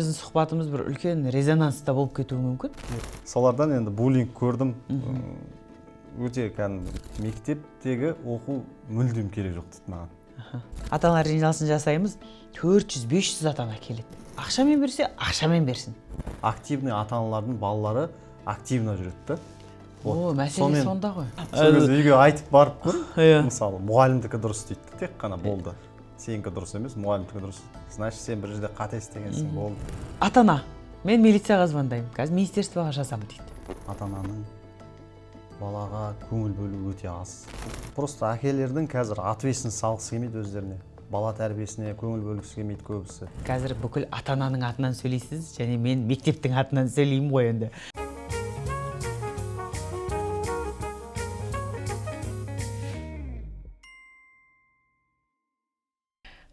Біздің сұхбатымыз бір үлкен резонанста болып кетуі мүмкін. Солардан енді буллинг көрдім. Өте кәдімгі мектептегі оқу мүлдем керек жоқ дейді маған. Ата-аналар жиналысын жасаймыз, 400-500 ата-ана келеді. Ақшамен берсе, ақшамен берсін. Активный ата-аналардың балалары активно жүреді да. О, мәселе сонда ғой. Сол кезде үйге айтып барып көр, мысалы, мұғалімдікі дұрыс дейді, тек қана болды. Сенікі дұрыс емес, мұғалімдікі дұрыс. Значит, сен бір жерде қате істегенсің, болды. Ата-ана, мен милицияға звондаймын, қазір министерствоға жазамын дейді. Ата-ананың балаға көңіл бөлу өте аз. Просто әкелердің қазір ответственность салғысы келмейді өздеріне. Бала тәрбиесіне көңіл бөлгісі келмейді көбісі. Қазір бүкіл ата-ананың атынан сөйлейсіз, және мен мектептің атынан сөйлеймін ғой енді.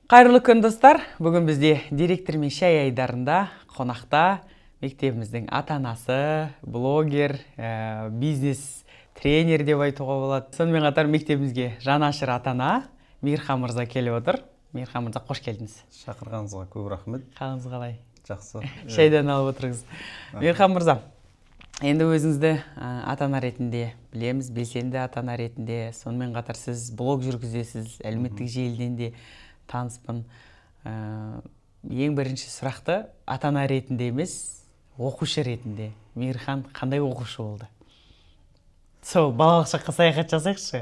Қайырлы күн, достар. Бүгін бізде директормен шай айдарында қонақта мектебіміздің ата-анасы, блогер, бизнес тренер деп айтуға болады. Сонымен қатар мектебімізге жанашыр ата-ана Мейірхан мырза келіп отыр. Мейірхан мырза, қош келдіңіз. Шақырғаныңызға көп рахмет. Қалыңыз қалай? Жақсы. Шайдан алып отырыңыз. Мейірхан мырза, енді өзіңізді ата-ана ретінде білеміз, белсенді ата-ана ретінде. Сонымен қатар сіз блог жүргізесіз, әлеуметтік желіден де таныспын. Ең бірінші сұрақты ата-ана ретінде емес, оқушы ретінде. Мейірхан қандай оқушы болды? Сол балалық шаққа саяхат жасайықшы.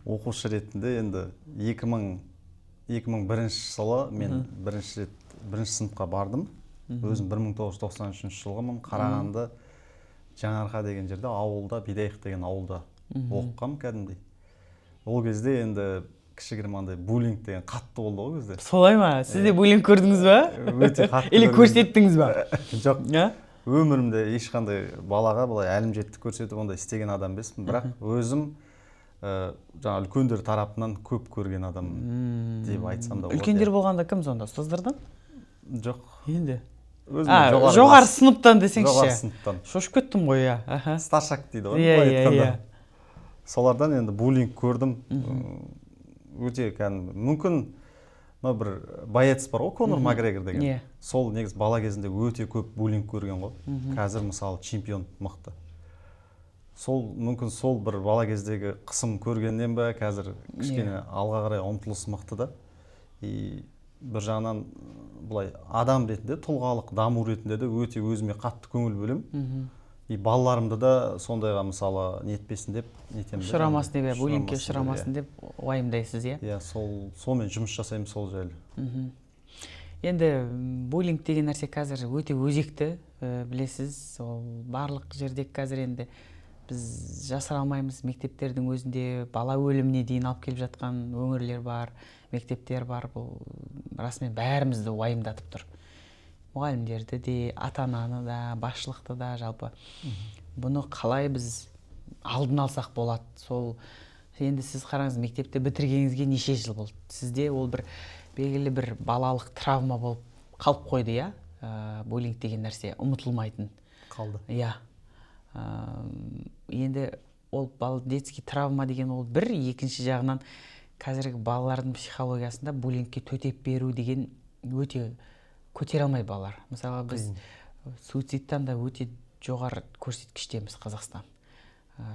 Оқушы ретінде енді 2001 жылы мен бірінші рет бірінші сыныпқа бардым. Өзім 1993 жылғымын. Қарағанды Жаңаарқа деген жерде, ауылда, Бидайық деген ауылда оқығам кәдімгідей. Ол кезде енді кішігірім андай буллинг деген қатты болды ғой кезде. Солай ма? Сіз де буллинг көрдіңіз ба? Өте қатты. Или көрсеттіңіз ба? Жоқ. Өмірімде ешқандай балаға былай әлімжеттік көрсетіп ондай істеген адам емеспін, бірақ өзім жаңа үлкендер тарапынан көп көрген адам деп айтсам да болады. Үлкендер болғанда кім сонда? Ұстаздардан? Жоқ. Енді. Жоғары сыныптан десеңізші. Жоғары сыныптан. Шошып кеттім ғой, иә. Старшак дейді ғой, былай айтқанда. Солардан енді буллинг көрдім. Өте кәдімгі мүмкін мынау бір боец бар ғой, Конор Макгрегор деген. Сол негізі бала кезінде өте көп буллинг көрген ғой. Қазір мысалы чемпион мықты. Сол мүмкін сол бір бала кездегі қысым көргеннен бе, қазір кішкене алға қарай ұмтылыс мықты да. И бір жағынан былай адам ретінде, тұлғалық даму ретінде де өте өзіме қатты көңіл бөлемін. И балаларымды да сондайға мысалы нетпесін деп нетемін. Ұшырамасын деп, буллингке ұшырамасын деп уайымдайсыз, иә? Иә, сонымен жұмыс жасаймын сол жайлы. Енді буллинг деген нәрсе қазір өте өзекті, білесіз, ол барлық жерде қазір енді біз жасыра алмаймыз, мектептердің өзінде бала өліміне дейін алып келіп жатқан өңірлер бар, мектептер бар, бұл расымен бәрімізді уайымдатып тұр. Мұғалімдерді де, ата-ананы да, басшылықты да, жалпы. Бұны қалай біз алдын алсақ болады? Сол енді сіз қараңыз, мектепті бітіргеніңізге неше жыл болды? Сізде ол бір белгілі бір балалық травма болып қалып қойды, иә? Буллинг деген нәрсе ұмытылмайтын. Қалды. Иә. Енді ол детский травма деген ол бір, екінші жағынан қазіргі балалардың психологиясында буллингке төтеп беру деген өте көтере алмай балалар. Мысалға біз суицидтан да өте жоғары көрсеткіштеміз Қазақстан.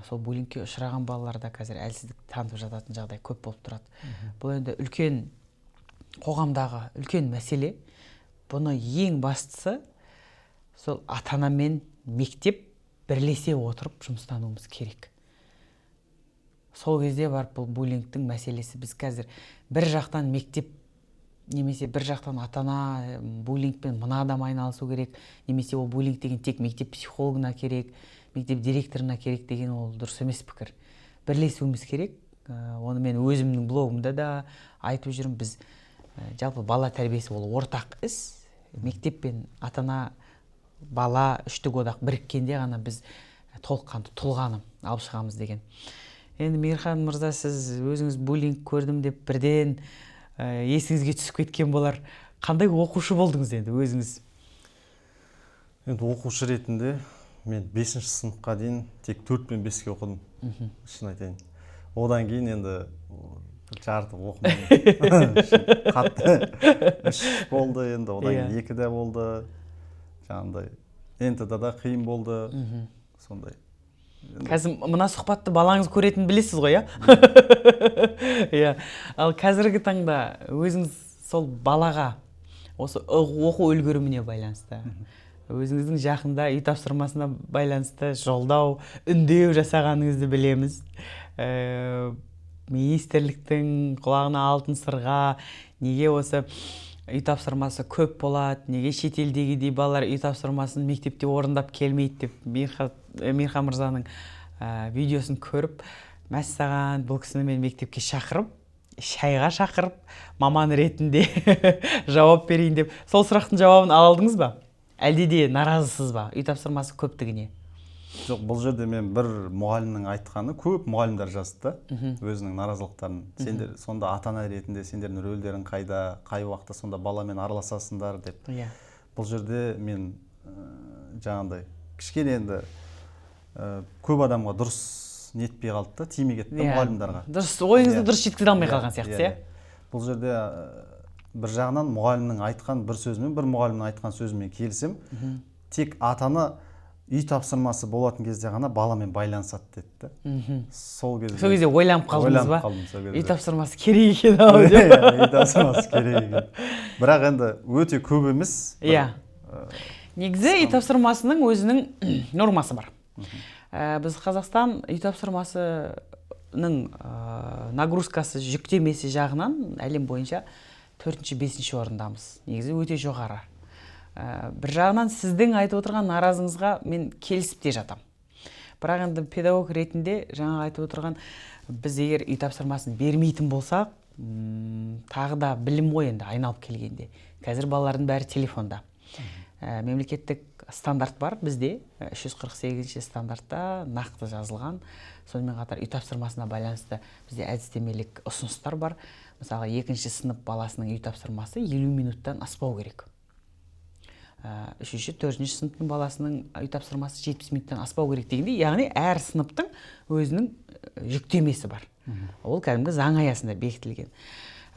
Сол буллингке ұшыраған балалар да қазір әлсіздік танытып жататын жағдай көп болып тұрады. Бұл енді үлкен қоғамдағы үлкен мәселе. Бұны ең бастысы сол ата-ана мен мектеп бірлесе отырып жұмыстануымыз керек. Сол кезде барып бұл буллингтің мәселесі біз қазір бір жақтан мектеп немесе бір жақтан ата-ана буллингпен мына адам айналысу керек, немесе ол буллинг деген тек мектеп психологына керек, мектеп директорына керек деген ол дұрыс емес пікір. Бірлесуіміз керек. Оны мен өзімнің блогымда да айтып жүрмін. Біз жалпы бала тәрбиесі ол ортақ іс. Мектеп пен ата-ана, бала үштік одақ біріккенде ғана біз толыққанды тұлғаны алып шығамыз деген. Енді Мейірхан мырза, сіз өзіңіз буллинг көрдім деп бірден есіңізге түсіп кеткен болар. Қандай оқушы болдыңыз енді өзіңіз? Енді оқушы ретінде мен 5-ші сыныпқа дейін тек 4 пен 5-ке оқыдым, шын айтайын. Одан кейін енді Жарты оқымадым. Қатты 3 болды енді, одан кейін 2 де болды. Жаңағындай НТД да қиын болды. Сондай. Қазір мына сұхбатты балаңыз көретінін білесіз ғой, иә? Иә. Ал қазіргі таңда өзіңіз сол балаға осы оқу үлгеріміне байланысты, өзіңіздің жақында үй тапсырмасына байланысты жолдау, үндеу жасағаныңызды білеміз. Министрліктің құлағына алтын сырға, неге осы үй тапсырмасы көп болады, неге шетелдегідей балалар үй тапсырмасын мектепте орындап келмейді деп Мирхан мырзаның видеосын көріп, мәссаған, бұл кісіні мен мектепке шақырып, шайға шақырып, маман ретінде жауап берейін деп. Сол сұрақтың жауабын ала алдыңыз ба? Әлде де наразысыз ба үй тапсырмасы көптігіне? Жоқ, бұл жерде мен бір мұғалімнің айтқаны, көп мұғалімдер жазды да өзінің наразылықтарын. Сендер сонда ата-ана ретінде сендердің рөлдерің қайда, қай уақытта сонда баламен араласасыңдар деп. Бұл жерде мен жаңағындай кішкене енді көп адамға дұрыс нетпей қалды да, тимей кетті мұғалімдарға. Дұрыс, ойыңызды дұрыс жеткізе алмай қалған сияқты, иә? Бұл жерде бір жағынан мұғалімнің айтқан бір сөзімен, бір мұғалімнің айтқан сөзімен келісем, тек ата-ана үй тапсырмасы болатын кезде ғана баламен байланысады деді да. Сол кезде сол кезде ойланып қалдыңыз ба? Үй тапсырмасы керек екен ау деп. Үй тапсырмасы керек екен. Бірақ енді өте көп емес. Иә. Негізі үй тапсырмасының өзінің нормасы бар. Біз Қазақстан үй тапсырмасының нагрузкасы, жүктемесі жағынан әлем бойынша 4-5 орындамыз. Негізі өте жоғары. Бір жағынан сіздің айтып отырған наразыңызға мен келісіп те жатам. Бірақ енді педагог ретінде жаңа айтып отырған, біз егер үй тапсырмасын бермейтін болсақ, тағы да білім ғой енді айналып келгенде. Қазір балалардың бәрі телефонда. Мемлекеттік стандарт бар бізде, 348-ші стандартта нақты жазылған. Сонымен қатар үй тапсырмасына байланысты бізде әдістемелік ұсыныстар бар. Мысалы, 2-ші сынып баласының үй тапсырмасы 50 минуттан аспау керек. 3-ші, 4-ші сыныптың баласының үй тапсырмасы 70 минуттан аспау керек дегендей, яғни әр сыныптың өзінің жүктемесі бар. Ол кәдімгі заң аясында бекітілген.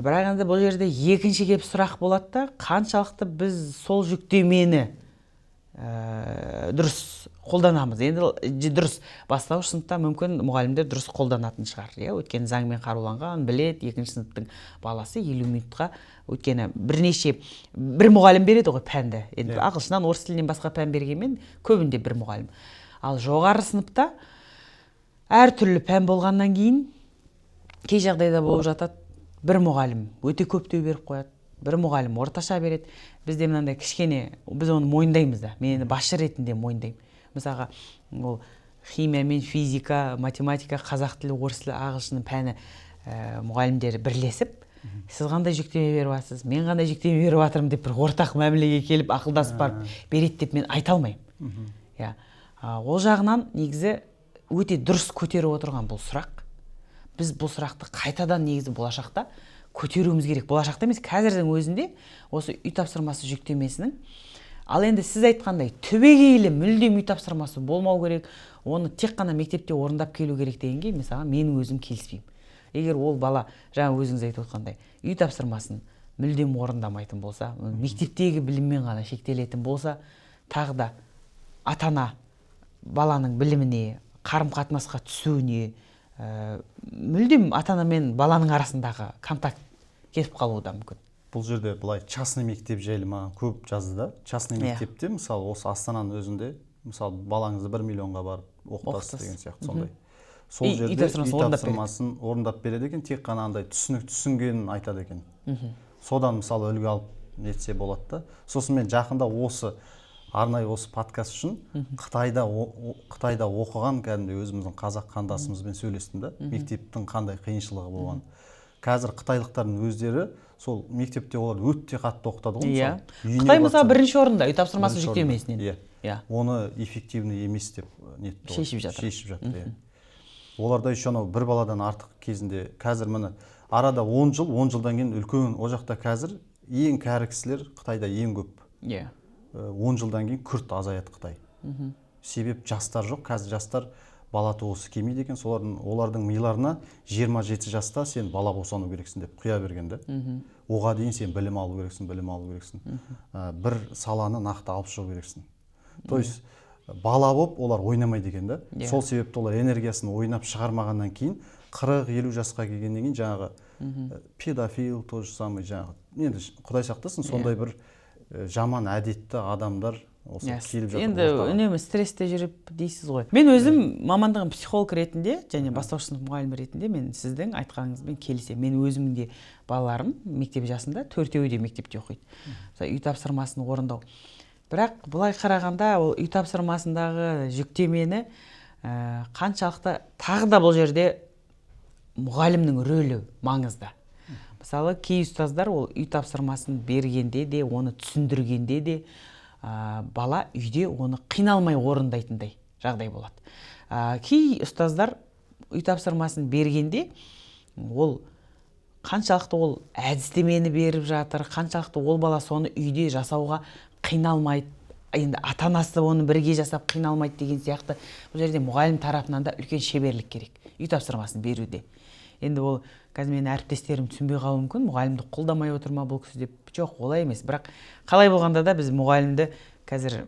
Бірақ енді бұл жерде екінші кеп сұрақ болады да, қаншалықты біз сол жүктемені дұрыс қолданамыз. Енді дұрыс бастауыш сыныпта мүмкін мұғалімдер дұрыс қолданатын шығар, иә, өйткені заңмен қаруланған, біледі, екінші сыныптың баласы 50 минутқа, өйткені бір мұғалім береді ғой пәнді. Енді ағылшыннан, орыс тілінен басқа пән бергенмен көбінде бір мұғалім. Ал жоғары сыныпта әртүрлі пән болғаннан кейін кей жағдайда болып жатады, бір мұғалім өте көптеу беріп қояды, бір мұғалім орташа береді. Бізде мынандай кішкене, біз оны мойындаймыз да, мен енді басшы ретінде мойындаймын. Мысалға, ол химия мен физика, математика, қазақ тілі, орыс тілі, ағылшын пәні мұғалімдері бірлесіп, сіз қандай жүктеме беріп жатсыз, мен қандай жүктеме беріп жатырмын деп бір ортақ мәмілеге келіп, ақылдасып барып береді деп мен айта алмаймын. Иә. Ол жағынан негізі өте дұрыс көтеріп отырған бұл сұрақ. Біз бұл сұрақты қайтадан негізі болашақта көтеруіміз керек. Болашақта емес, қазірдің өзінде осы үй тапсырмасы жүктемесінің. Ал енді сіз айтқандай түбегейлі мүлдем үй тапсырмасы болмау керек, оны тек қана мектепте орындап келу керек дегенге мысалы менің өзім келіспеймін. Егер ол бала жаңа өзіңіз айтып отқандай үй тапсырмасын мүлдем орындамайтын болса, мектептегі біліммен ғана шектелетін болса, тағы да ата-ана баланың біліміне, қарым-қатынасқа түсуіне, мүлдем ата-ана мен баланың арасындағы контакт кетіп қалуы да мүмкін. Бұл жерде былай частный мектеп жайлы маған көп жазды да. Частный мектепте мысалы осы Астананың өзінде мысалы балаңызды 1 миллионға барып оқытасыз деген сияқты сондай. Сол жерде үй тапсырмасын орындап береді екен, тек қана андай түсінгенін айтады екен. Содан мысалы үлгі алып нетсе болады да. Сосын мен жақында осы арнайы осы подкаст үшін Қытайда оқыған кәдімгідей өзіміздің қазақ қандасымызбен сөйлестім да, мектептің қандай қиыншылығы болған. Қазір қытайлықтардың өздері сол мектепте олар өте қатты оқытады ғой мысалы. Қытай мысалы бірінші орында үй тапсырмасы жүктемесінен. Иә. Оны эффективный емес деп нетті. Шешіп жатыр. Шешіп жатыр, иә. Оларда еще анау бір баладан артық кезінде қазір міне арада 10 жыл, 10 жылдан кейін үлкен о жақта қазір ең кәрі кісілер Қытайда ең көп. Иә. 10 жылдан кейін күрт азаяды Қытай. Себеп жастар жоқ. Қазір жастар Бала туғысы келмейді екен, олардың миларына 27 жаста сен бала босану керексің деп құя берген да. Оға дейін сен білім алу керексің, білім алу керексің. Бір саланы нақты алып шығу керексің. То есть бала болып олар ойнамайды екен да. Сол себепті олар энергиясын ойнап шығармағаннан кейін 40-50 жасқа келгеннен кейін жаңағы педофил, то же самое жаңағы, енді құдай сақтасын, сондай бір жаман әдетті адамдар осы келіп жатыр. Енді үнемі стрессте жүріп дейсіз ғой. Мен өзім мамандығым психолог ретінде және бастауыш сынып мұғалімі ретінде мен сіздің айтқаныңызбен келісемін. Мен өзімнің де балаларым мектеп жасында, 4-еуі де мектепте оқиды. Мысалы, үй тапсырмасын орындау. Бірақ былай қарағанда ол үй тапсырмасындағы жүктемені қаншалықты тағы да бұл жерде мұғалімнің рөлі маңызды. Мысалы, кей ұстаздар ол үй тапсырмасын бергенде де, оны түсіндіргенде де бала үйде оны қиналмай орындайтындай жағдай болады. Кей ұстаздар үй тапсырмасын бергенде ол қаншалықты ол әдістемені беріп жатыр, қаншалықты ол бала соны үйде жасауға қиналмайды, енді ата-анасы оны бірге жасап қиналмайды деген сияқты. Бұл жерде мұғалім тарапынан да үлкен шеберлік керек үй тапсырмасын беруде. Енді ол қазір менің әріптестерім түсінбей қалуы мүмкін, мұғалімді қолдамай отыр ма бұл кісі деп. Жоқ, олай емес. Бірақ қалай болғанда да біз мұғалімді қазір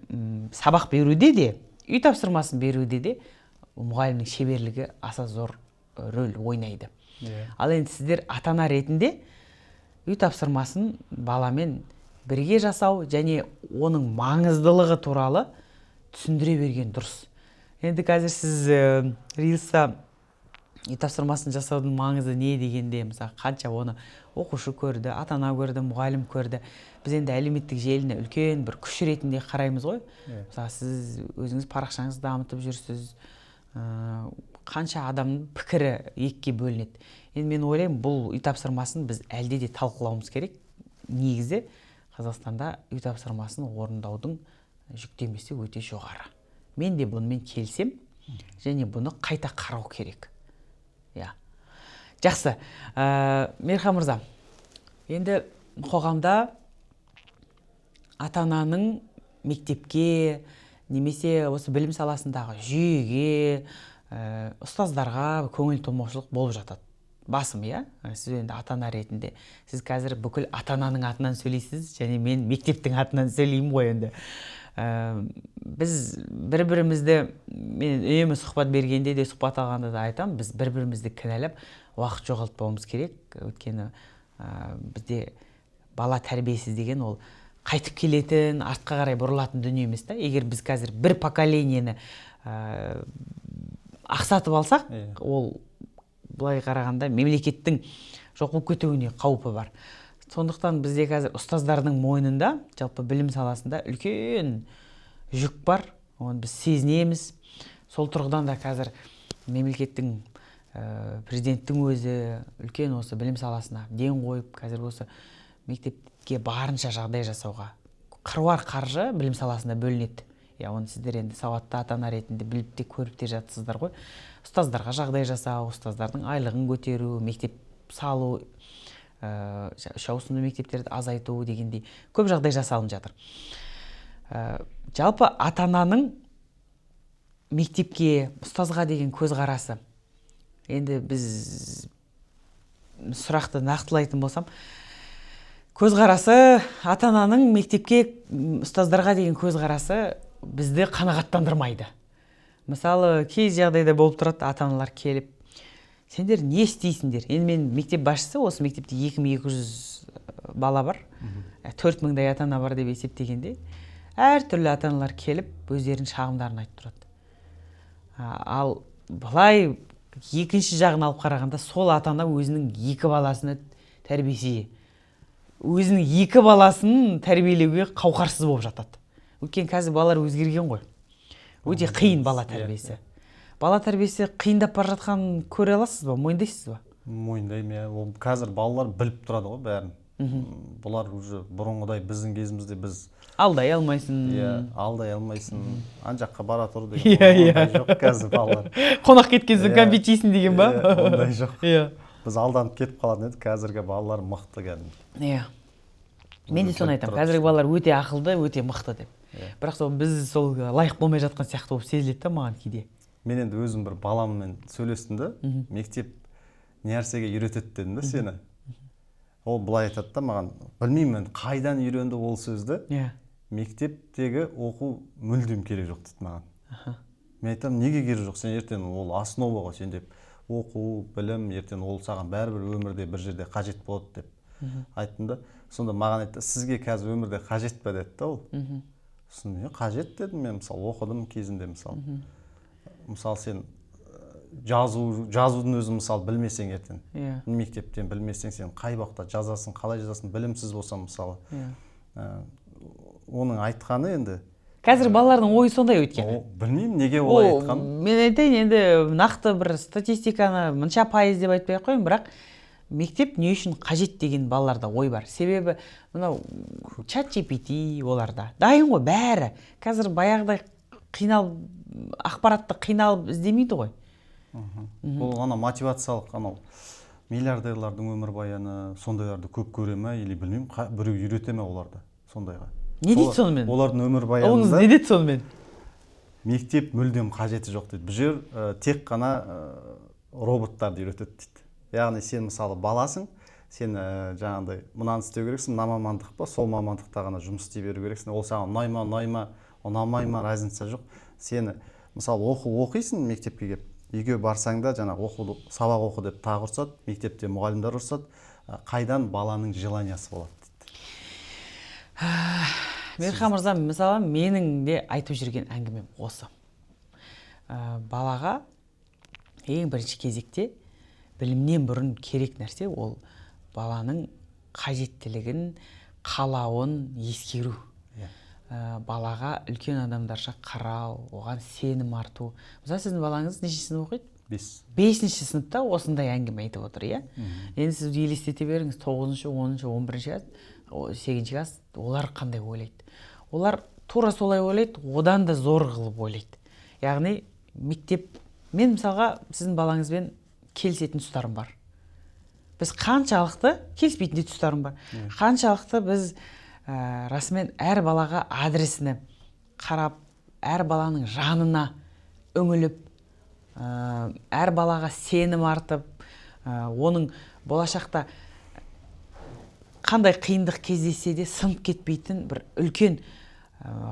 сабақ беруде де, үй тапсырмасын беруде де мұғалімнің шеберлігі аса зор рөл ойнайды. Ал енді сіздер ата-ана ретінде үй тапсырмасын баламен бірге жасау және оның маңыздылығы туралы түсіндіре берген дұрыс. Енді қазір сіз рилста үй тапсырмасын жасаудың маңызы не дегенде, мысалы, қанша оны оқушы көрді, ата-ана көрді, мұғалім көрді. Біз енді әлеуметтік желіні үлкен бір күш ретінде қараймыз ғой. Мысалы, сіз өзіңіз парақшаңызды дамытып жүрсіз, қанша адамның пікірі екіге бөлінеді. Енді мен ойлаймын, бұл үй тапсырмасын біз әлде де талқылауымыз керек. Негізі Қазақстанда үй тапсырмасын орындаудың жүктемесі өте жоғары. Мен де бұнымен келісем және бұны қайта қарау керек. Я. Жақсы. Мейірхан мырза, енді қоғамда ата-ананың мектепке немесе осы білім саласындағы жүйеге, ұстаздарға көңіл толмаушылық болып жатады. Басым, иә? Сіз енді ата-ана ретінде, сіз қазір бүкіл ата-ананың атынан сөйлейсіз, және мен мектептің атынан сөйлеймін ғой енді. Біз бір-бірімізді, мен үнемі сұхбат бергенде де, сұхбат алғанда да айтамын, біз бір-бірімізді кінәлап уақыт жоғалтпауымыз керек. Өйткені бізде бала тәрбиесі деген ол қайтып келетін, артқа қарай бұрылатын дүние емес та. Егер біз қазір бір поколениені ақсатып алсақ, ол былай қарағанда мемлекеттің жоқ болып кетуіне қаупі бар. Сондықтан бізде қазір ұстаздардың мойнында, жалпы білім саласында үлкен жүк бар, оны біз сезінеміз. Сол тұрғыдан да қазір мемлекеттің, президенттің өзі үлкен осы білім саласына ден қойып, қазір осы мектепке барынша жағдай жасауға қыруар қаржы білім саласына бөлінеді. Я, оны сіздер енді сауатты ата-ана ретінде біліп те көріп те жатсыздар ғой. Ұстаздарға жағдай жасау, ұстаздардың айлығын көтеру, мектеп салу, үш ауысымды мектептерді азайту дегендей көп жағдай жасалынып жатыр. Жалпы ата-ананың мектепке, ұстазға деген көзқарасы. Енді біз сұрақты нақтылайтын болсам, көзқарасы ата-ананың мектепке, ұстаздарға деген көзқарасы бізді қанағаттандырмайды. Мысалы, кей жағдайда болып тұрады, ата-аналар келіп, сендер не істейсіңдер? Енді мен мектеп басшысы, осы мектепте 2200 бала бар, 4000-дай ата-ана бар деп есептегенде, әртүрлі ата-аналар келіп, өздерінің шағымдарын айтып тұрады. Ал былай екінші жағын алып қарағанда, сол ата-ана өзінің екі баласына тәрбиесі, өзінің екі баласын тәрбиелеуге қауқарсыз болып жатады. Өйткені қазір балалар өзгерген ғой. Өте қиын бала тәрбиесі. Бала тәрбиесі қиындап бара жатқанын көре аласыз ба, мойындайсыз ба? Мойындаймын, иә. Ол қазір балалар біліп тұрады ғой бәрін. Бұлар уже бұрынғыдай біздің кезімізде біз алдай алмайсың. Иә, алдай алмайсың. Ан жаққа бара тұр деген. Иә, жоқ қазір балалар. Қонақ кеткен соң кәмпит жейсің деген ба? Ондай жоқ. Иә. Біз алданып кетіп қалатын едік, қазіргі балалар мықты кәдімгі. Иә. Мен де соны айтамын. Қазіргі балалар өте ақылды, өте мықты деп. Бірақ сол біз сол лайық болмай жатқан сияқты болып сезіледі да маған кейде. Мен енді өзім бір баламмен сөйлестім да, мектеп не нәрсеге үйретеді дедім да сені. Ол былай айтады да маған, білмеймін қайдан үйренді ол сөзді. Иә. Мектептегі оқу мүлдем керек жоқ дейді маған. Мен айтамын, неге керек жоқ, сен ертең ол основа ғой, сен деп оқу, білім, ертең ол саған бәрібір өмірде бір жерде қажет болады деп айттым да. Сонда маған айтты, сізге қазір өмірде қажет па деді да ол. Сосын мен қажет дедім, мен мысалы оқыдым кезінде мысалы. Мысалы сен жазудың өзін мысалы білмесең ертең. Yeah. Мектептен білмесең сен қай уақытта жазасың, қалай жазасың, білімсіз болсаң мысалы. Оның айтқаны енді. Қазір балалардың ойы сондай өйткені. Білмеймін неге олай айтқан. Мен айтайын енді нақты бір статистиканы мынша пайыз деп айтпай ақ қояйын, бірақ мектеп не үшін қажет деген балаларда ой бар. Себебі мынау чат GPT оларда дайын ғой бәрі. Қазір баяғыдай қиналып, ақпаратты қиналып іздемейді ғой. Ол ана мотивациялық анау миллиардерлардың өмірбаяны сондайларды көп көре ме или білмеймін, біреу үйрете ме оларды сондайға? Не дейді сонымен? Олардың өмірбаянында. Ұлыңыз не дейді сонымен? Мектеп мүлдем қажеті жоқ дейді. Бұл жер тек қана роботтарды үйретеді дейді. Яғни сен мысалы баласың, сен жаңағындай мынаны істеу керексің, мына мамандық па, сол мамандықта ғана жұмыс істей беру керексің. Ол саған ұнай ма, ұнай ма, ұнамай ма, разница жоқ. Сені мысалы оқу оқисың мектепке келіп, үйге барсаң да жаңағы оқуды, сабақ оқы деп тағы ұрсады, мектепте мұғалімдер ұрсады, қайдан баланың желаниясы болады дейді. Мейірхан мырза, мысалы менің де айтып жүрген әңгімем осы. Балаға ең бірінші кезекте білімнен бұрын керек нәрсе ол баланың қажеттілігін, қалауын ескеру. Балаға үлкен адамдарша қарау, оған сенім арту. Мысалы сіздің балаңыз нешінші сынып оқиды? 5. 5-ші сыныпта осындай әңгіме айтып отыр, иә? Енді сіз елестете беріңіз, 9-шы, 10-шы, 11-ші класс, 8-ші класс, олар қандай ойлайды? Олар тура солай ойлайды, одан да зор қылып ойлайды. Яғни мектеп, мен мысалға сіздің балаңызбен келісетін тұстарым бар. Біз қаншалықты келіспейтін де тұстарым бар. Қаншалықты біз расымен әр балаға адресіне қарап, әр баланың жанына үңіліп, әр балаға сенім артып, оның болашақта қандай қиындық кездессе де сынып кетпейтін бір үлкен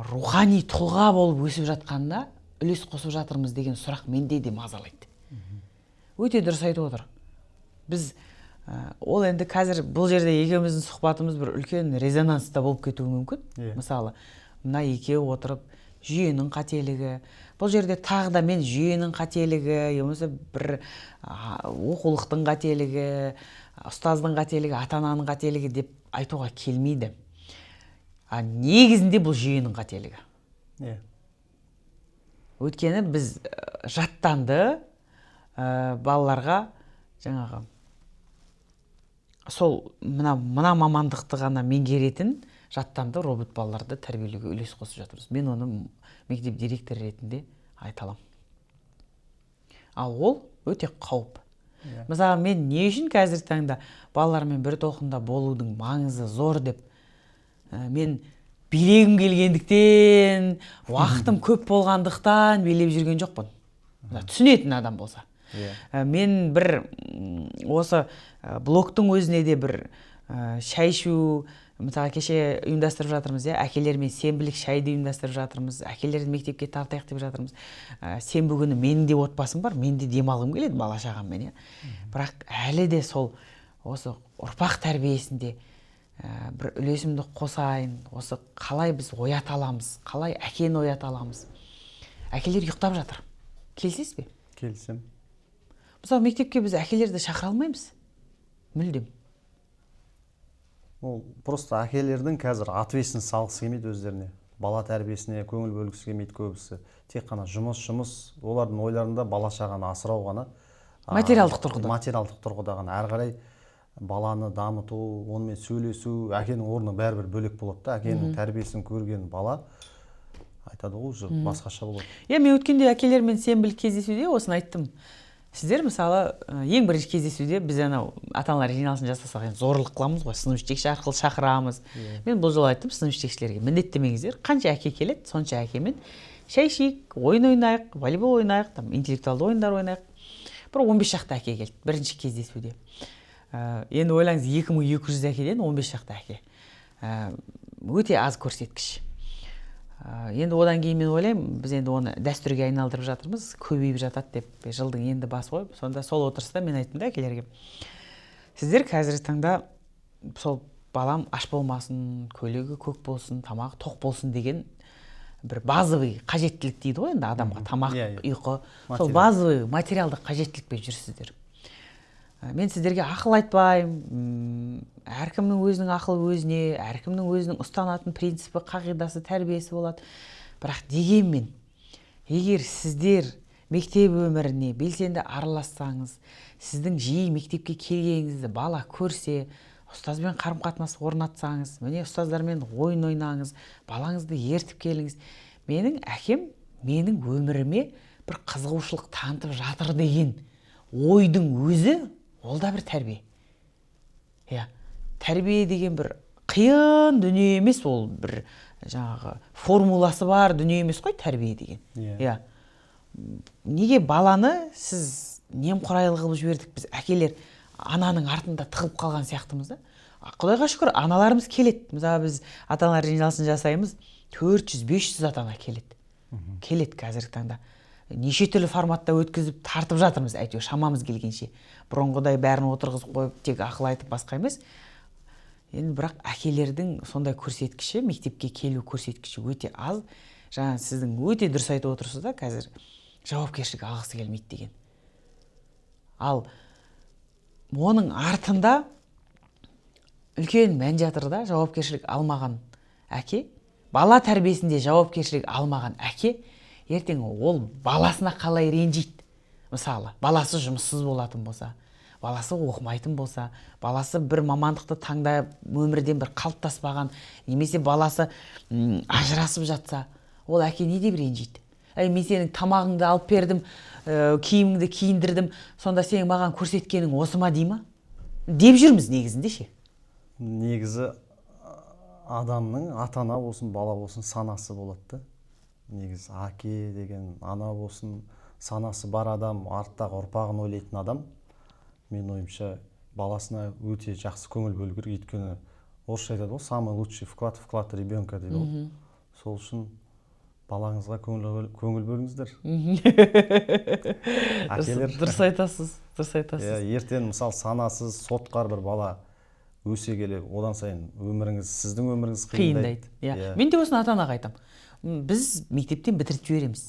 рухани тұлға болып өсіп жатқанына үлес қосып жатырмыз деген сұрақ менде де мазалайды. Өте дұрыс айтып отыр. Біз ол енді қазір бұл жерде екеуміздің сұхбатымыз бір үлкен резонанста болып кетуі мүмкін. Мысалы, мына екеуі отырып жүйенің қателігі, бұл жерде тағы да мен жүйенің қателігі, болмаса бір оқулықтың қателігі, ұстаздың қателігі, ата-ананың қателігі деп айтуға келмейді. А негізінде бұл жүйенің қателігі. Өйткені біз жаттанды балаларға жаңағы сол мына мамандықты ғана меңгеретін жаттанды робот балаларды тәрбиелеуге үлес қосып жатырмыз. Мен оны мектеп директоры ретінде айта аламын. Ал ол өте қауіп. Мысалы, мен не үшін қазіргі таңда балалармен бір толқында болудың маңызы зор деп мен билегім келгендіктен, уақытым көп болғандықтан билеп жүрген жоқпын. Түсінетін адам болса. Мен бір осы блогтың өзіне де бір шай ішу, мысалы кеше ұйымдастырып жатырмыз, әкелермен сенбілік шайды ұйымдастырып жатырмыз, әкелерді мектепке тартайық деп жатырмыз. Сенбі күні менің де отбасым бар, мен де демалғым келеді бала шағаммен, Бірақ әлі де сол осы ұрпақ тәрбиесінде бір үлесімді қосайын, осы қалай біз оята аламыз, қалай әкені оята аламыз. Әкелер ұйықтап жатыр. Келісесіз бе? Келісемін. Мысалы, мектепке біз әкелерді шақыра алмаймыз. Мүлдем. Ол просто әкелердің қазір ответственность салғысы келмейді өздеріне. Бала тәрбиесіне көңіл бөлгісі келмейді көбісі. Тек қана жұмыс, олардың ойларында бала шағаны асырау ғана. Материалдық тұрғыда. Материалдық тұрғыда ғана. Әрі қарай баланы дамыту, онымен сөйлесу, әкенің орны бәрібір бөлек болады да. Әкенің тәрбиесін көрген бала айтады ғой, уже басқаша болады. Иә, мен өткенде әкелермен сенбілік кездесуде осыны айттым. Сіздер мысалы ең бірінші кездесуде біз анау ата-аналар жиналысын жасасақ, енді зорлық қыламыз ғой, сынып жетекші арқылы шақырамыз. Мен бұл жолы айттым сынып жетекшілерге, міндеттемеңіздер, қанша әке келеді, сонша әкемен шай ішейік, ойын ойнайық, волейбол ойнайық, там интеллектуалды ойындар ойнайық. Бір 15 шақты әке келді бірінші кездесуде. Енді ойлаңыз, 2200 әкеден 15 шақты әке. Өте аз көрсеткіш. Енді одан кейін мен ойлаймын, біз енді оны дәстүрге айналдырып жатырмыз, көбейіп жатады деп, жылдың енді басы ғой. Сонда сол отырыста мен айттым да әкелерге, сіздер қазіргі таңда сол балам аш болмасын, көйлегі көк болсын, тамағы тоқ болсын деген бір базовый қажеттілік дейді ғой енді адамға, тамақ, ұйқы, сол базовый материалдық қажеттілікпен жүрсіздер. Мен сіздерге ақыл айтпаймын, әркімнің өзінің ақылы өзіне, әркімнің өзінің ұстанатын принципі, қағидасы, тәрбиесі болады. Бірақ дегенмен, егер сіздер мектеп өміріне белсенді аралассаңыз, сіздің жиі мектепке келгеніңізді бала көрсе, ұстазбен қарым-қатынас орнатсаңыз, міне ұстаздармен ойын ойнаңыз, балаңызды ертіп келіңіз. Менің әкем менің өміріме бір қызығушылық танытып жатыр деген ойдың өзі, ол да бір тәрбие. Иә, тәрбие деген бір қиын дүние емес, ол бір жаңағы формуласы бар дүние емес қой тәрбие деген. Иә. Неге баланы сіз немқұрайлы қылып жібердік біз, әкелер ананың артында тығылып қалған сияқтымыз да. Құдайға шүкір, аналарымыз келеді. Мысалы біз ата-аналар жиналысын жасаймыз, 400-500 ата-ана келеді. Келеді қазіргі таңда. Неше түрлі форматта өткізіп тартып жатырмыз, әйтеуір шамамыз келгенше. Бұрынғыдай бәрін отырғызып қойып тек ақыл айтып басқа емес. Енді бірақ әкелердің сондай көрсеткіші, мектепке келу көрсеткіші өте аз. Жаңа сіздің өте дұрыс айтып отырсыз да, қазір жауапкершілік алғысы келмейді деген. Ал оның артында үлкен мән жатыр да, жауапкершілік алмаған әке, бала тәрбиесінде жауапкершілік алмаған әке, ертең ол баласына қалай ренжиді? Мысалы, баласы жұмыссыз болатын болса, баласы оқымайтын болса, баласы бір мамандықты таңдап өмірден бір қалыптаспаған, немесе баласы ажырасып жатса, ол әке не деп ренжиді? Әй, мен сенің тамағыңды алып бердім, киіміңді киіндірдім, сонда сенің маған көрсеткенің осы ма дей ма? Деп жүрміз негізінде ше. Негізі адамның ата-ана болсын, бала болсын санасы болады да. Негізі әке деген, ана болсын, санасы бар адам, арттағы ұрпағын ойлайтын адам, мен ойымша, баласына өте жақсы көңіл бөлу керек. Өйткені орысша айтады ғой, самый лучший вклад, вклад ребенка дейді ғой. Сол үшін балаңызға көңіл бөліңіздер. Әкелер. Дұрыс айтасыз, дұрыс айтасыз. Иә, ертең мысалы санасыз, сотқар бір бала өсе келе, одан сайын өміріңіз, сіздің өміріңіз қиындайды. Иә. Мен де осыны ата-анаға айтамын. Біз мектептен бітіріп жібереміз.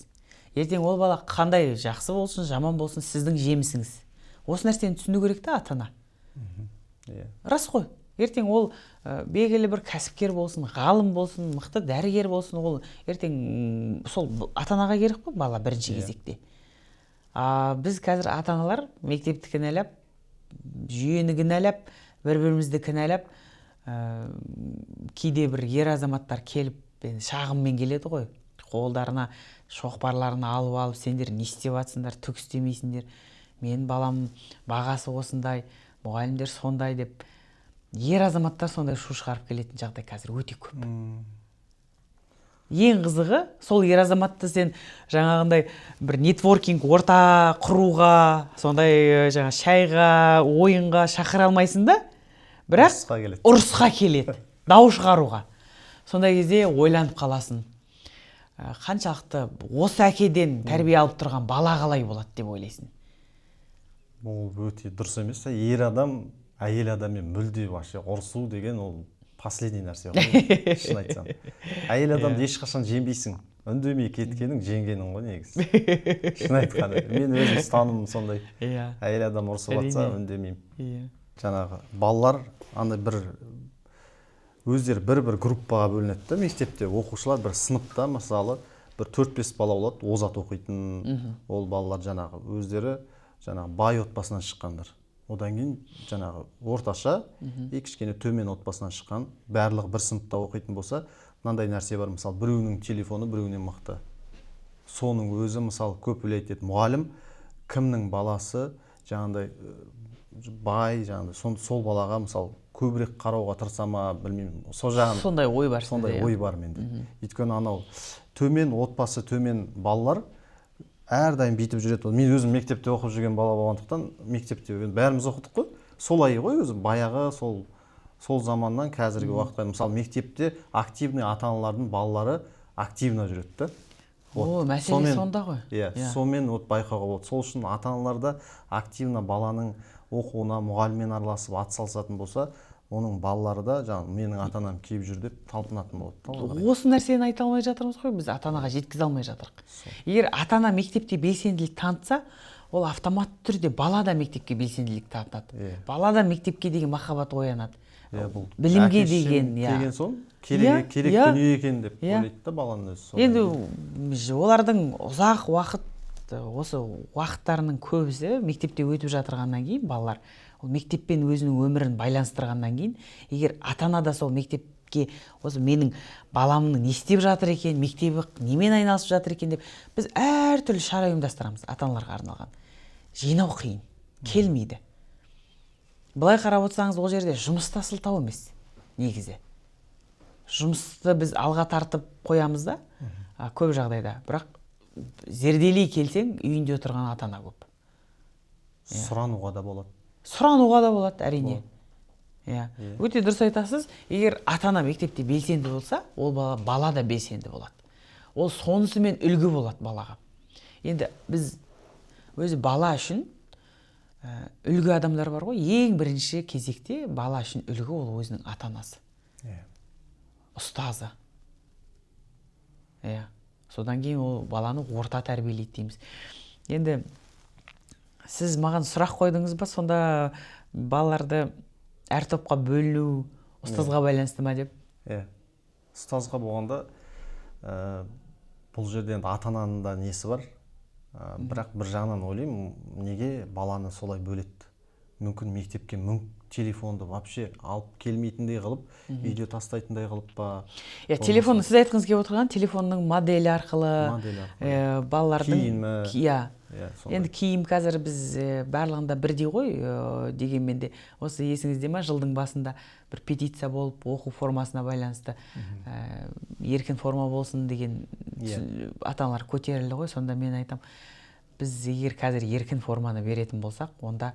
Ертең ол бала қандай жақсы болсын, жаман болсын, сіздің жемісіңіз. Осы нәрсені түсіну керек та ата-ана. Иә. Рас қой. Ертең ол белгілі бір кәсіпкер болсын, ғалым болсын, мықты дәрігер болсын, ол ертең сол ата-анаға керек қой бала бірінші кезекте. Біз қазір ата-аналар мектепті кінәлап, жүйені кінәлап, бір-бірімізді кінәлап, кейде бір ер азаматтар келіп, енді шағыммен келеді ғой, қолдарына шоқпарларын алып алып, сендер не істеп жатсыңдар, түк істемейсіңдер, менің балам бағасы осындай, мұғалімдер сондай деп. Ер азаматтар сондай шу шығарып келетін жағдай қазір өте көп. Ең қызығы, сол ер азаматты сен жаңағындай бір нетворкинг орта құруға, сондай жаңа шайға, ойынға шақыра алмайсың да, бірақ ұрысқа келеді. Ұрысқа келеді, дау шығаруға. Сондай кезде ойланып қаласың. Қаншалықты осы әкеден тәрбие алып тұрған бала қалай болады деп ойлайсың? Ол өте дұрыс емес. Ер адам әйел адаммен мүлде вообще ұрысу деген ол последний нәрсе ғой, шын айтсам. Әйел адамды ешқашан жеңбейсің. Үндемей кеткенің жеңгенің ғой негізі. Шын айтқанда, мен өзім ұстанымым сондай. Әйел адам ұрысып жатса үндемеймін. Жаңағы балалар андай бір өздері бір-бір группаға бөлінеді да, мектепте оқушылар бір сыныпта мысалы бір 4-5 бала болады, озат оқитын. Ол балалар жаңағы өздері жаңағы бай отбасынан шыққандар. Одан кейін жаңағы орташа, и кішкене төмен отбасынан шыққан, барлығы бір сыныпта оқитын болса, мынандай нәрсе бар, мысалы біреуінің телефоны біреуінен мықты. Соның өзі мысалы көп влиять етеді. Мұғалім Кімнің баласы жаңағыдай бай, жаңағыдай сол балаға мысалы көбірек қарауға тырыса ма, білмеймін. Сол жағын сондай ой бар. Сондай ой бар менде. Өйткені анау төмен отбасы, төмен балалар әрдайым бүйтіп жүреді. Мен өзім мектепте оқып жүрген бала болғандықтан, мектепте бәріміз оқыдық қой. Солай ғой өзі баяғы сол заманнан қазіргі уақытқа. Мысалы, мектепте активный ата-аналардың балалары активно жүреді да. О, мәселе сонда ғой. Иә, сонымен вот байқауға болады. Сол үшін ата-аналар да активно баланың оқуына мұғаліммен араласып ат салысатын болса, оның балалары да жаңағы менің ата-анам киіп жүр деп талпынатын болады. Осы нәрсені айта алмай жатырмыз ғой, біз ата-анаға жеткізе алмай жатырмыз. Егер ата-ана мектепте белсенділік танытса, ол автоматты түрде бала да мектепке белсенділік танытады. Бала да мектепке деген махаббат оянады. Бұл білімге деген, келген соң керек дүние екен деп ойлайды да баланың өзі. Енді олардың ұзақ уақыт, осы уақыттарының көбісі мектепте өтіп жатырғаннан кейін, балалар ол мектеппен өзінің өмірін байланыстырғаннан кейін, егер ата-ана да сол мектепке осы менің баламның не істеп жатыр екен, мектебі немен айналысып жатыр екен деп біз әртүрлі шара ұйымдастырамыз ата-аналарға арналған. Жинау қиын, келмейді. Былай қарап отырсаңыз, ол жерде жұмыста сылтау емес негізі. Жұмысты біз алға тартып қоямыз да, көп жағдайда. Бірақ зерделей келсең, үйінде отырған ата-ана көп. Сұрануға да болады. Сұрануға да болады, әрине. Иә. Өте дұрыс айтасыз. Егер ата-ана мектепте белсенді болса, ол бала да белсенді болады. Ол сонысымен үлгі болады балаға. Енді біз өзі бала үшін үлгі адамдар бар ғой. Ең бірінші кезекте бала үшін үлгі ол өзінің ата-анасы. Ұстазы. Иә. Содан кейін ол баланы орта тәрбиелейді дейміз. Енді сіз маған сұрақ қойдыңыз ба, сонда балаларды әр топқа бөлу ұстазға байланысты ма деп? Иә. Ұстазға болғанда бұл жерде енді ата-ананың да несі бар. Бірақ бір жағынан ойлаймын, неге баланы солай бөледі? Мүмкін мектепке телефонды вообще алып келмейтіндей қылып, үйде тастайтындай қылып па? Иә, телефон, сіз айтқыңыз келіп отырған телефонның моделі арқылы, балалардың киімі. Иә. Енді киім қазір біз барлығында бірдей ғой, дегенмен де осы есіңізде ма, жылдың басында бір петиция болып, оқу формасына байланысты еркін форма болсын деген ата-аналар көтерілді ғой. Сонда мен айтам, біз егер қазір еркін форманы беретін болсақ, онда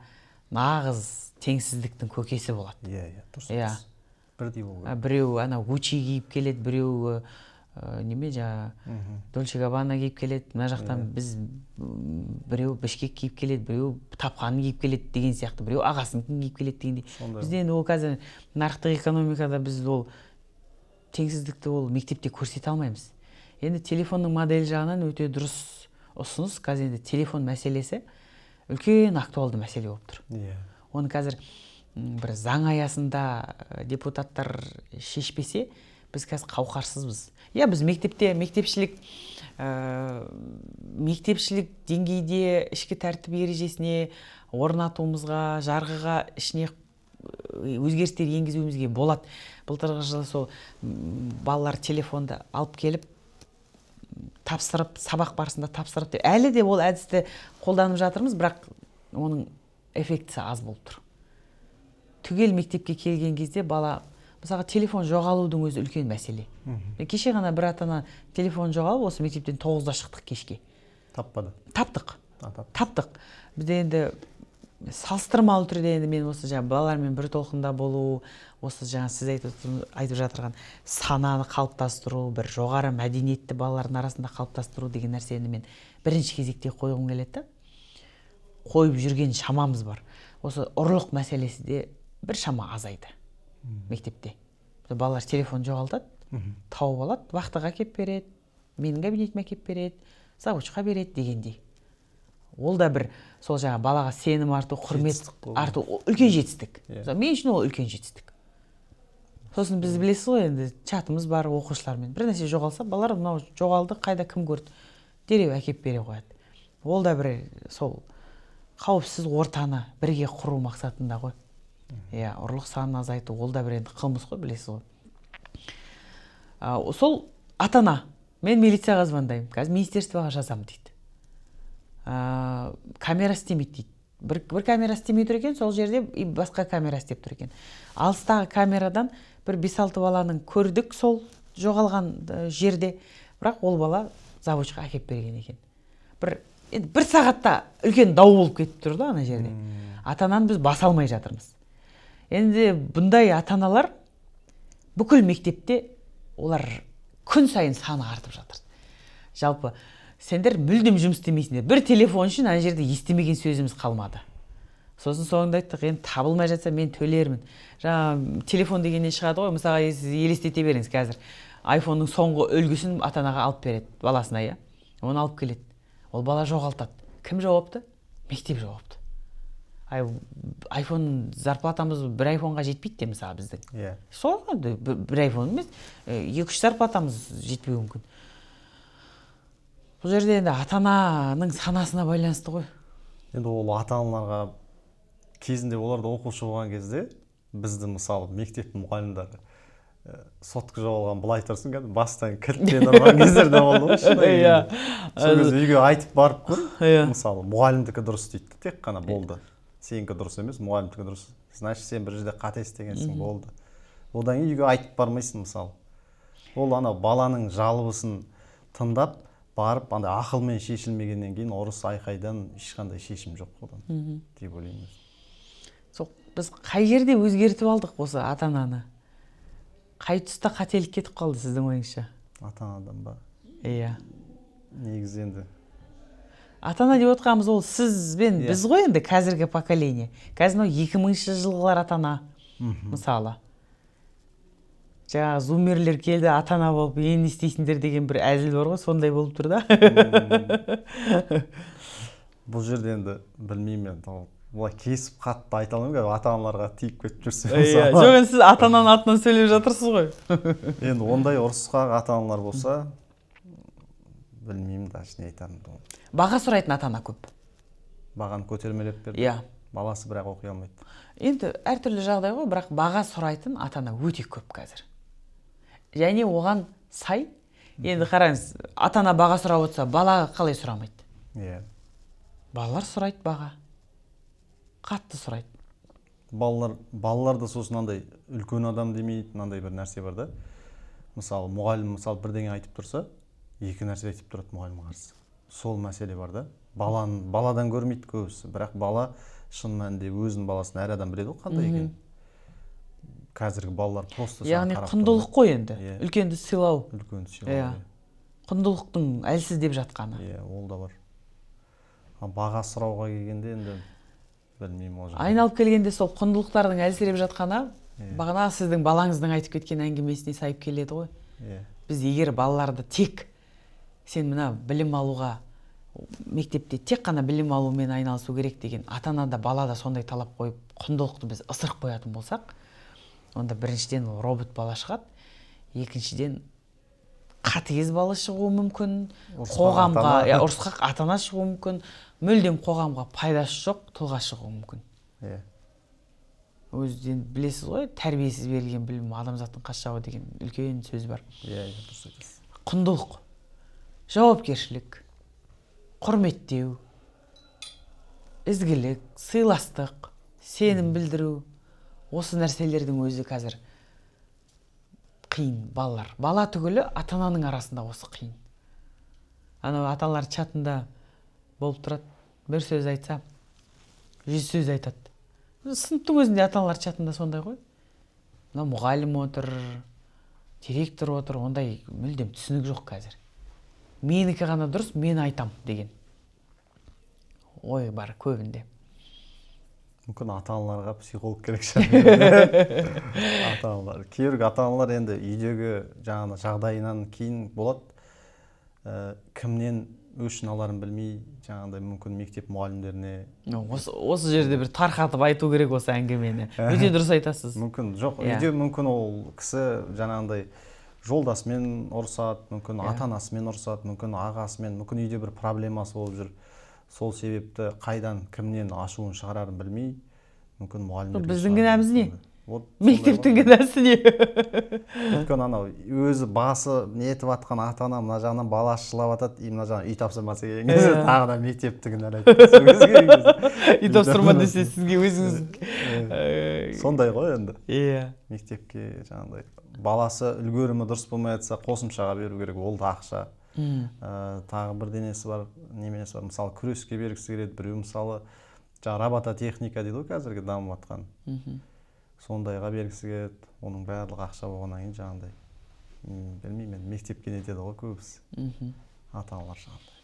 нағыз теңсіздіктің көкесі болады. Иә, дұрыс. Бірдей болу керек. Біреу ана Гуччи киіп келеді, біреу неме жаңа Дольче Габбана киіп келеді, мына жақтан біз біреу Бішкек киіп келеді, біреу тапқанын киіп келеді деген сияқты, біреу ағасыныкін киіп келеді дегендей. Бізде енді ол қазір нарықтық экономикада біз ол теңсіздікті ол мектепте көрсете алмаймыз. Енді телефонның моделі жағынан өте дұрыс ұсыныс. Қазір енді телефон мәселесі үлкен актуалды мәселе болып тұр. Оны қазір бір заң аясында депутаттар шешпесе, біз қазір қауқарсызбыз. Иә, біз мектепте мектепшілік деңгейде ішкі тәртіп ережесіне орнатуымызға, жарғыға ішіне өзгерістер енгізуімізге болады. Былтырғы жылы сол балалар телефонды алып келіп тапсырып, сабақ барысында тапсырып деп, әлі де ол әдісті қолданып жатырмыз, бірақ оның эффектісі аз болып тұр. Түгел мектепке келген кезде бала, мысалға, телефон жоғалудың өзі үлкен мәселе. Кеше ғана бір ата-ана телефон жоғалып, осы мектептен 9-да шықтық кешке. Таппады. Таптық. Таптық. Бізде енді салыстырмалы түрде енді мен осы жаңа балалармен бір толқында болу, осы жаңа сіз айтып жатырған сананы қалыптастыру, бір жоғары мәдениетті балалардың арасында қалыптастыру деген нәрсені мен бірінші кезекте қойғым келеді. Қойып жүрген шамамыз бар. Осы ұрлық мәселесі де бір шама азайды мектепте. Балалар телефон жоғалтады, тауып алады, вахтаға әкеп береді, менің кабинетіме әкеп береді, завучқа береді дегендей. Ол да бір сол жаңа балаға сенім арту, құрмет арту үлкен жетістік. Мен үшін ол үлкен жетістік. Сосын біз білесіз ғой, енді чатымыз бар оқушылармен. Бір нәрсе жоғалса, балалар мынау жоғалды, қайда кім көрді, дереу әкеп бере қояды. Ол да бір сол қауіпсіз ортаны бірге құру мақсатында ғой. Иә, ұрлық санын азайту, ол да бір енді қылмыс қой, білесіз ғой. Сол ата-ана, мен милицияға звондаймын, қазір министерствоға жазамын дейді. Камера істемейді дейді. Бір камера істемей тұр екен, сол жерде и басқа камера істеп тұр екен. Алыстағы камерадан бір 5-6 баланың көрдік сол жоғалған жерде, бірақ ол бала завучқа әкеп берген екен. Бір сағатта үлкен дау болып кетіп тұр да ана жерде. Ата-ананы біз баса алмай жатырмыз. Енді бұндай ата-аналар бүкіл мектепте, олар күн сайын саны артып жатыр. Жалпы сендер мүлдем жұмыс істемейсіңдер. Бір телефон үшін ана жерде естімеген сөзіміз қалмады. Сосын соңында айттық, енді табылмай жатса мен төлермін. Жаңа телефон дегеннен шығады ғой, мысалға сіз елестете беріңіз қазір. Айфонның соңғы үлгісін ата-анаға алып береді баласына, иә. Оны алып келеді. Ол бала жоғалтады. Кім жауапты? Мектеп жауапты. Айфон зарплатамыз бір айфонға жетпейді де мысалы біздің. Иә. Сол бір айфон емес, 2-3 зарплатамыз жетпеуі мүмкін. Бұл жерде енді ата-ананың санасына байланысты ғой. Енді ол ата-аналарға кезінде олар да оқушы болған кезде бізді мысалы мектептің мұғалімдері сотка жоғалған былай тұрсын, кәдімгі бастан кілтпен ұрған кездер де болды ғой шынайы. Иә. Сол кезде үйге айтып барып көр, Иә. мысалы мұғалімдікі дұрыс дейді, тек қана болды. Сенікі дұрыс емес, мұғалімдікі дұрыс. Значит, сен бір жерде қате істегенсің, болды. Одан кейін үйге айтып бармайсың мысалы. Ол ана баланың жалобысын тыңдап барып, андай ақылмен шешілмегеннен кейін ұрыс айқайдан ешқандай шешім жоқ одан деп ойлаймын. Сол біз қай жерде өзгертіп алдық осы ата-ананы? Қай тұста қателік кетіп қалды сіздің ойыңызша? Ата-анадан ба? Иә. Негізі енді ата-ана деп отқанымыз ол сіз бен Иә. біз ғой енді қазіргі поколение. Қазір мынау 2000-ші жылғылар ата-ана мысалы. Жаңағы зумерлер келді ата-ана болып, енді не істейсіңдер деген бір әзіл бар ғой, сондай болып тұр да. Бұл жерде енді білмеймін енді, ол былай кесіп қатты айта алмаймын, қазір ата-аналарға тиіп кетіп жүрсе. Иә, мысалы. жоқ енді сіз ата-ананың атынан сөйлеп жатырсыз ғой. Енді ондай ұрысқақ ата-аналар болса, білмеймін даже не айтарымды. Баға сұрайтын ата-ана көп. Бағаны көтермелеп берді. Иә. Баласы бірақ оқи алмайды. Енді әртүрлі жағдай ғой, бірақ баға сұрайтын ата-ана өте көп қазір. Және оған сай, енді қараңыз, ата-ана баға сұрап отырса, бала қалай сұрамайды? Иә. Балалар сұрайды баға. Қатты сұрайды. Балалар да сосын андай үлкен адам демейді, мынандай бір нәрсе бар да. Мысалы, мұғалім мысалы бірдеңе айтып тұрса, екі нәрсе айтып тұрады мұғалім қарсы. Сол мәселе бар да. Баладан көрмейді көбісі, бірақ бала шын мәнінде өзінің баласын әр адам біледі ғой қандай екенін. Қазіргі балалар просто саған Яғни қарап құндылық тұрады. қой енді. Иә. Үлкенді сыйлау. Үлкенді сыйлау. Иә. Құндылықтың әлсіздеп жатқаны. Иә, ол да бар. Ал баға сұрауға келгенде енді білмеймін ол жағын. Айналып келгенде сол құндылықтардың әлсіреп жатқаны, Иә. бағана сіздің балаңыздың айтып кеткен әңгімесіне сайып келеді ғой. Иә. Біз егер балаларды тек сен мына білім алуға, мектепте тек қана білім алумен айналысу керек деген ата-ана да бала да сондай талап қойып құндылықты біз ысырып қоятын болсақ, онда біріншіден ол робот бала шығады, екіншіден қатыгез бала шығуы мүмкін, Ұрысқақ қоғамға, ата-ана. иә, ұрысқақ ата-ана шығуы мүмкін, мүлдем қоғамға пайдасы жоқ тұлға шығуы мүмкін. Иә. Өзі енді білесіз ғой, тәрбиесіз берілген білім адамзаттың қас жауы деген үлкен сөз бар. Иә, иә, дұрыс айтасыз. Құндылық, жауапкершілік, құрметтеу, ізгілік, сыйластық, сенім білдіру, осы нәрселердің өзі қазір қиын балалар. Бала түгілі ата-ананың арасында осы қиын. Анау ата-аналар чатында болып тұрады, бір сөз айтса, 100 сөз айтады. Сыныптың өзінде ата-аналар чатында сондай ғой. Мына мұғалім отыр, директор отыр, ондай мүлдем түсінік жоқ қазір. Менікі ғана дұрыс, мен айтам деген ой бар көбінде. Мүмкін ата-аналарға психолог керек шығар. Ата-аналар. Кейбір ата-аналар енді үйдегі жаңағы жағдайынан кейін болады. Кімнен өшін аларын білмей, жаңағыдай мүмкін мектеп мұғалімдеріне. Осы жерде бір тарқатып айту керек осы әңгімені. Өте дұрыс айтасыз. Мүмкін жоқ, Иә. үйде мүмкін ол кісі жаңағындай жолдасымен ұрысады, мүмкін Иә. ата-анасымен ұрысады, мүмкін ағасымен, мүмкін үйде бір проблемасы болып жүр. Сол себепті қайдан, кімнен ашуын шығарарын білмей, мүмкін мұғалімдерге Біздің шығарып кінәміз не? мүмкін. Вот Мектептің кінәсі не? Өйткені анау өзі басы нетіп жатқан ата-ана, мына жағынан баласы жылап жатады, и мына жағынан үй тапсырмасы келген кезде тағы да мектепті кінәлайды. Үй тапсырма десе, сізге өзіңіз Сондай ғой енді. Иә. Мектепке жаңағыдай баласы үлгерімі дұрыс болмай жатса, қосымшаға беру керек, ол да ақша. Тағы бірдеңесі бар, неменесі бар, мысалы, күреске бергісі келеді біреу, мысалы, жаңағы робототехника дейді ғой қазіргі дамып жатқан, сондайға бергісі келеді. Оның барлығы ақша болғаннан кейін жаңағыдай, білмеймін енді, мектепке нетеді ғой көбісі, ата аналар жаңағыдай.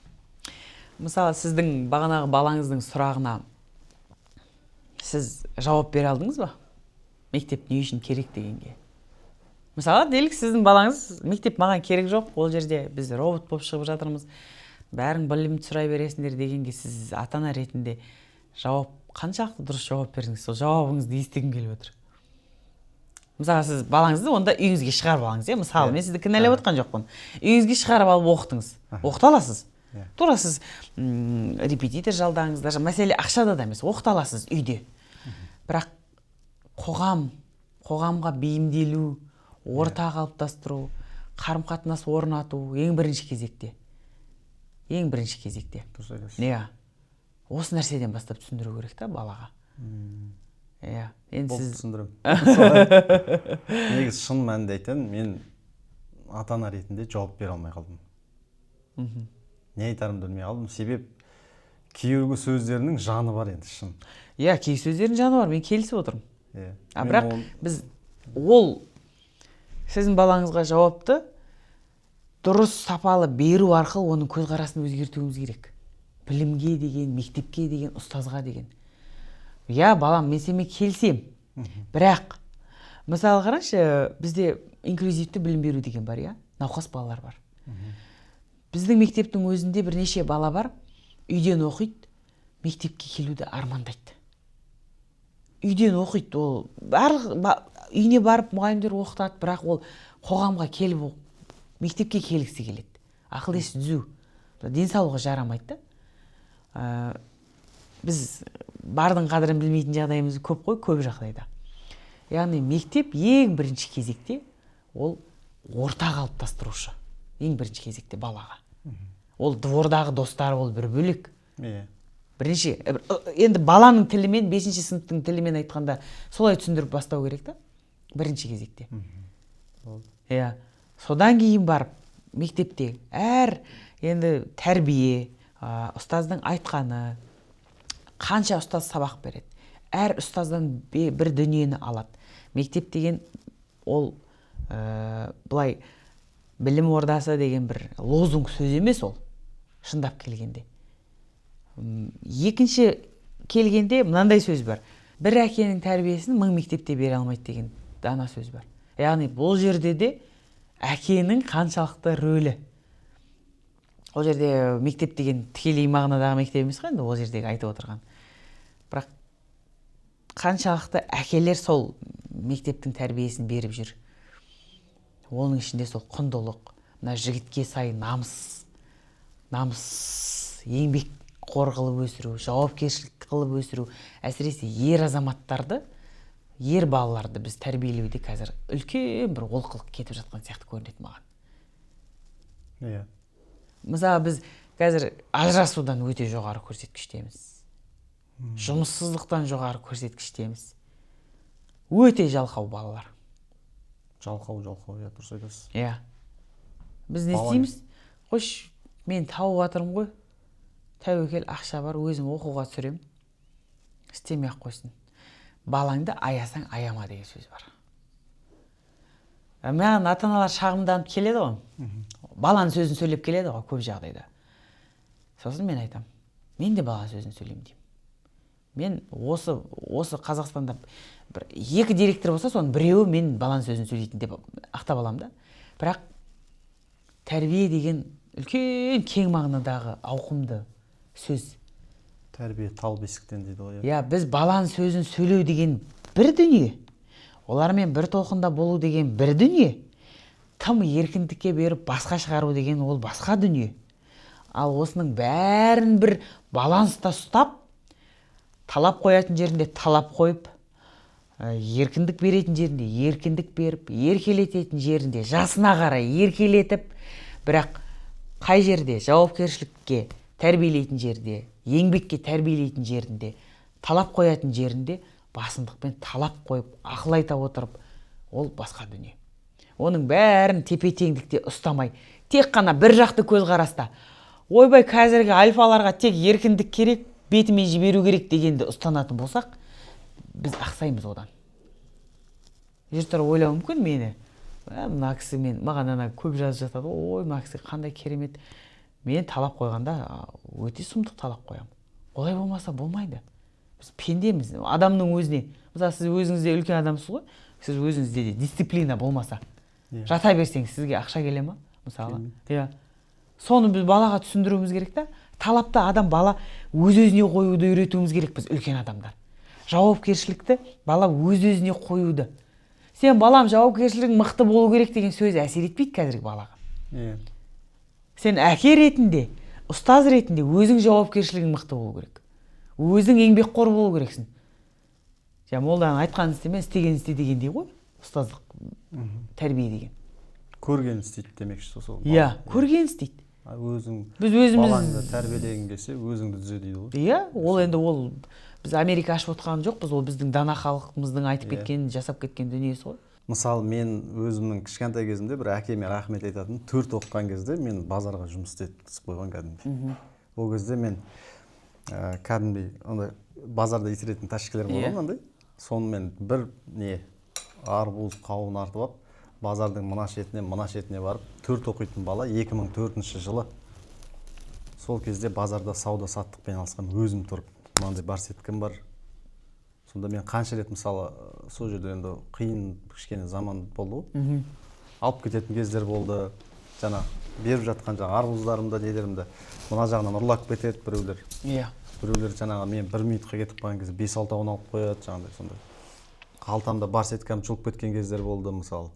Мысалы, сіздің бағанағы балаңыздың сұрағына сіз жауап бере алдыңыз ба, мектеп не үшін керек дегенге? Мысалы, делік, сіздің балаңыз: «Мектеп маған керек жоқ, ол жерде біз робот болып шығып жатырмыз, бәрің білімді сұрай бересіңдер» дегенге сіз ата ана ретінде жауап қаншалықты дұрыс жауап бердіңіз? Сол жауабыңызды естігім келіп отыр. Мысалы, сіз балаңызды онда үйіңізге шығарып алыңыз, иә, мысалы, мен сізді кінәлап отқан жоқпын, үйіңізге шығарып алып оқытыңыз, оқыта аласыз. Тура сіз репетитор жалдаңыз, даже мәселе ақшада да емес, оқыта аласыз үйде. Бірақ қоғамға бейімделу, орта қалыптастыру, қарым қатынас орнату ең бірінші кезекте, ең бірінші кезекте. Дұрыс айтасыз. Иә, осы нәрседен бастап түсіндіру керек та балаға. Иә, енді Болды, сіз түсіндіремін. Солай. Негізі, шын мәнінде айтайын, мен ата ана ретінде жауап бере алмай қалдым. Не айтарымды білмей қалдым, себеп кейбір сөздерінің жаны бар енді, шын. Иә, кей сөздердің жаны бар, мен келісіп отырмын. Мен Бірақ біз ол сіздің балаңызға жауапты дұрыс, сапалы беру арқылы оның көзқарасын өзгертуіміз керек білімге деген, мектепке деген, ұстазға деген. Иә, балам, мен сенімен келісемін, бірақ, мысалы, қараңызшы, бізде инклюзивті білім беру деген бар, иә, науқас балалар бар. Біздің мектептің өзінде бірнеше бала бар, үйден оқиды, мектепке келуді армандайды. Үйден оқиды, ол барлық үйіне барып мұғалімдер оқытады, бірақ ол қоғамға келіп мектепке келгісі келеді. Ақыл есі түзу, денсаулығы жарамайды да. Біз бардың қадірін білмейтін жағдайымыз көп қой көп жағдайда. Яғни мектеп ең бірінші кезекте ол орта қалыптастырушы, ең бірінші кезекте балаға. Ол двордағы достары, ол бір бөлек. Бірінші енді баланың тілімен, бесінші сыныптың тілімен айтқанда, солай түсіндіріп бастау керек та бірінші кезекте. Иә, содан кейін барып мектепте әр енді тәрбие, ұстаздың айтқаны, қанша ұстаз сабақ береді, әр ұстаздан бір дүниені алады. Мектеп деген ол былай білім ордасы деген бір лозунг сөз емес ол шындап келгенде. Екінші келгенде мынандай сөз бар: «Бір әкенің тәрбиесін мың мектепте бере алмайды» деген дана сөз бар. Яғни бұл жерде де әкенің қаншалықты рөлі. Ол жерде мектеп деген тікелей мағынадағы мектеп емес қой енді ол жердегі айтып отырған, бірақ қаншалықты әкелер сол мектептің тәрбиесін беріп жүр. Оның ішінде сол құндылық, мына жігітке сай намыс, еңбекқор қылып өсіру, жауапкершілік қылып өсіру. Әсіресе ер азаматтарды, ер балаларды біз тәрбиелеуде қазір үлкен бір олқылық кетіп жатқан сияқты көрінеді маған. Мысалы, біз қазір ажырасудан өте жоғары көрсеткіштеміз, жұмыссыздықтан жоғары көрсеткіштеміз, өте жалқау балалар. Жалқау, жалқау, иә, дұрыс айтасыз. Иә, біз не Бала істейміз? Қойшы, мен тауып жатырмын ғой, тәуекел, ақша бар, өзім оқуға түсіремін, істемей ақ қойсын. «Балаңды аясаң, аяма» деген сөз бар. Маған ата аналар шағымданып келеді ғой, баланың сөзін сөйлеп келеді ғой көп жағдайда. Сосын мен айтамын: «Мен де бала сөзін сөйлеймін», – деймін. Мен осы Қазақстанда бір екі директор болса, соның біреуі мен баланың сөзін сөйлейтін деп ақтап аламын да. Бірақ тәрбие деген үлкен, кең мағынадағы ауқымды сөз. Тәрбие тал бесіктен дейді ғой, иә. Иә, біз баланың сөзін сөйлеу деген бір дүние, олармен бір толқында болу деген бір дүние, тым еркіндікке беріп басқа шығару деген ол басқа дүние. Ал осының бәрін бір баланста ұстап, талап қоятын жерінде талап қойып, Еркіндік беретін жерінде еркіндік беріп, еркелететін жерінде жасына қарай еркелетіп, бірақ қай жерде жауапкершілікке тәрбиелейтін жерде, еңбекке тәрбиелейтін жерінде, талап қоятын жерінде басымдықпен талап қойып, ақыл айта отырып, ол басқа дүние. Оның бәрін тепе-теңдікте ұстамай, тек қана бір жақты көзқараста, ойбай, қазіргі альфаларға тек еркіндік керек, бетімен жіберу керек дегенді ұстанатын болсақ, біз ақсаймыз одан. Жұрттар ойлауы мүмкін мені, мына кісі мен, маған ана көп жазып жатады, ой, мына кісі қандай керемет. Мен талап қойғанда өте сұмдық талап қоямын. Олай болмаса болмайды. Біз пендеміз, адамның өзіне. Мысалы, сіз өзіңіз де үлкен адамсыз ғой, сіз өзіңізде де дисциплина болмаса, жата берсеңіз, сізге ақша келе ма? Мысалы, иә. Соны біз балаға түсіндіруіміз керек та. Талапты адам бала өз-өзіне қоюды үйретуіміз керек біз үлкен адамдар. Жауапкершілікті бала өз-өзіне қоюды. Сен балам жауапкершілігің мықты болу керек деген сөз әсер етпейді қазіргі балаға. Сен әке ретінде, ұстаз ретінде өзің жауапкершілігің мықты болу керек. Өзің еңбекқор болу керексің. Жаңа молданың айтқанын істеме, істегенін істе дегендей ғой, ұстаздық тәрбие деген. Көргенін істейді демекші сол. Иә, көргенін істейді. Өзің біз өзіміз балаңды тәрбиелегің келсе, өзіңді түзе дейді ғой. Иә, ол енді ол біз Америка ашып отқан жоқпыз, ол біздің дана халқымыздың айтып кеткен, жасап кеткен дүниесі ғой. Мысалы, мен өзімнің кішкентай кезімде бір әкеме рахмет айтатын, 4 оқыған кезде мен базарға жұмыс істеткізіп қойған кәдімгідей. Ол кезде мен кәдімгідей ондай базарда итеретін ташкілер бар ғой мынандай. Сонымен бір не арбуз, қауын артып алып, базардың мына шетіне, мына шетіне барып, 4 оқитын бала 2004 жылы сол кезде базарда сауда саттықпен айналысқан өзім тұрып, мынандай барсеткім бар. Сонда мен қанша рет, мысалы, сол жерде енді қиын кішкене заман болды ғой. Алып кететін кездер болды. Жаңа беріп жатқан жаңа арбуздарымды, нелерімді мына жағынан ұрлап кетеді біреулер. Біреулер жаңағы мен бір минутқа кетіп қалған кезде 5-6-ауын алып қояды, жаңағыдай сондай. Қалтамда барсеткам жұлып кеткен кездер болды, мысалы.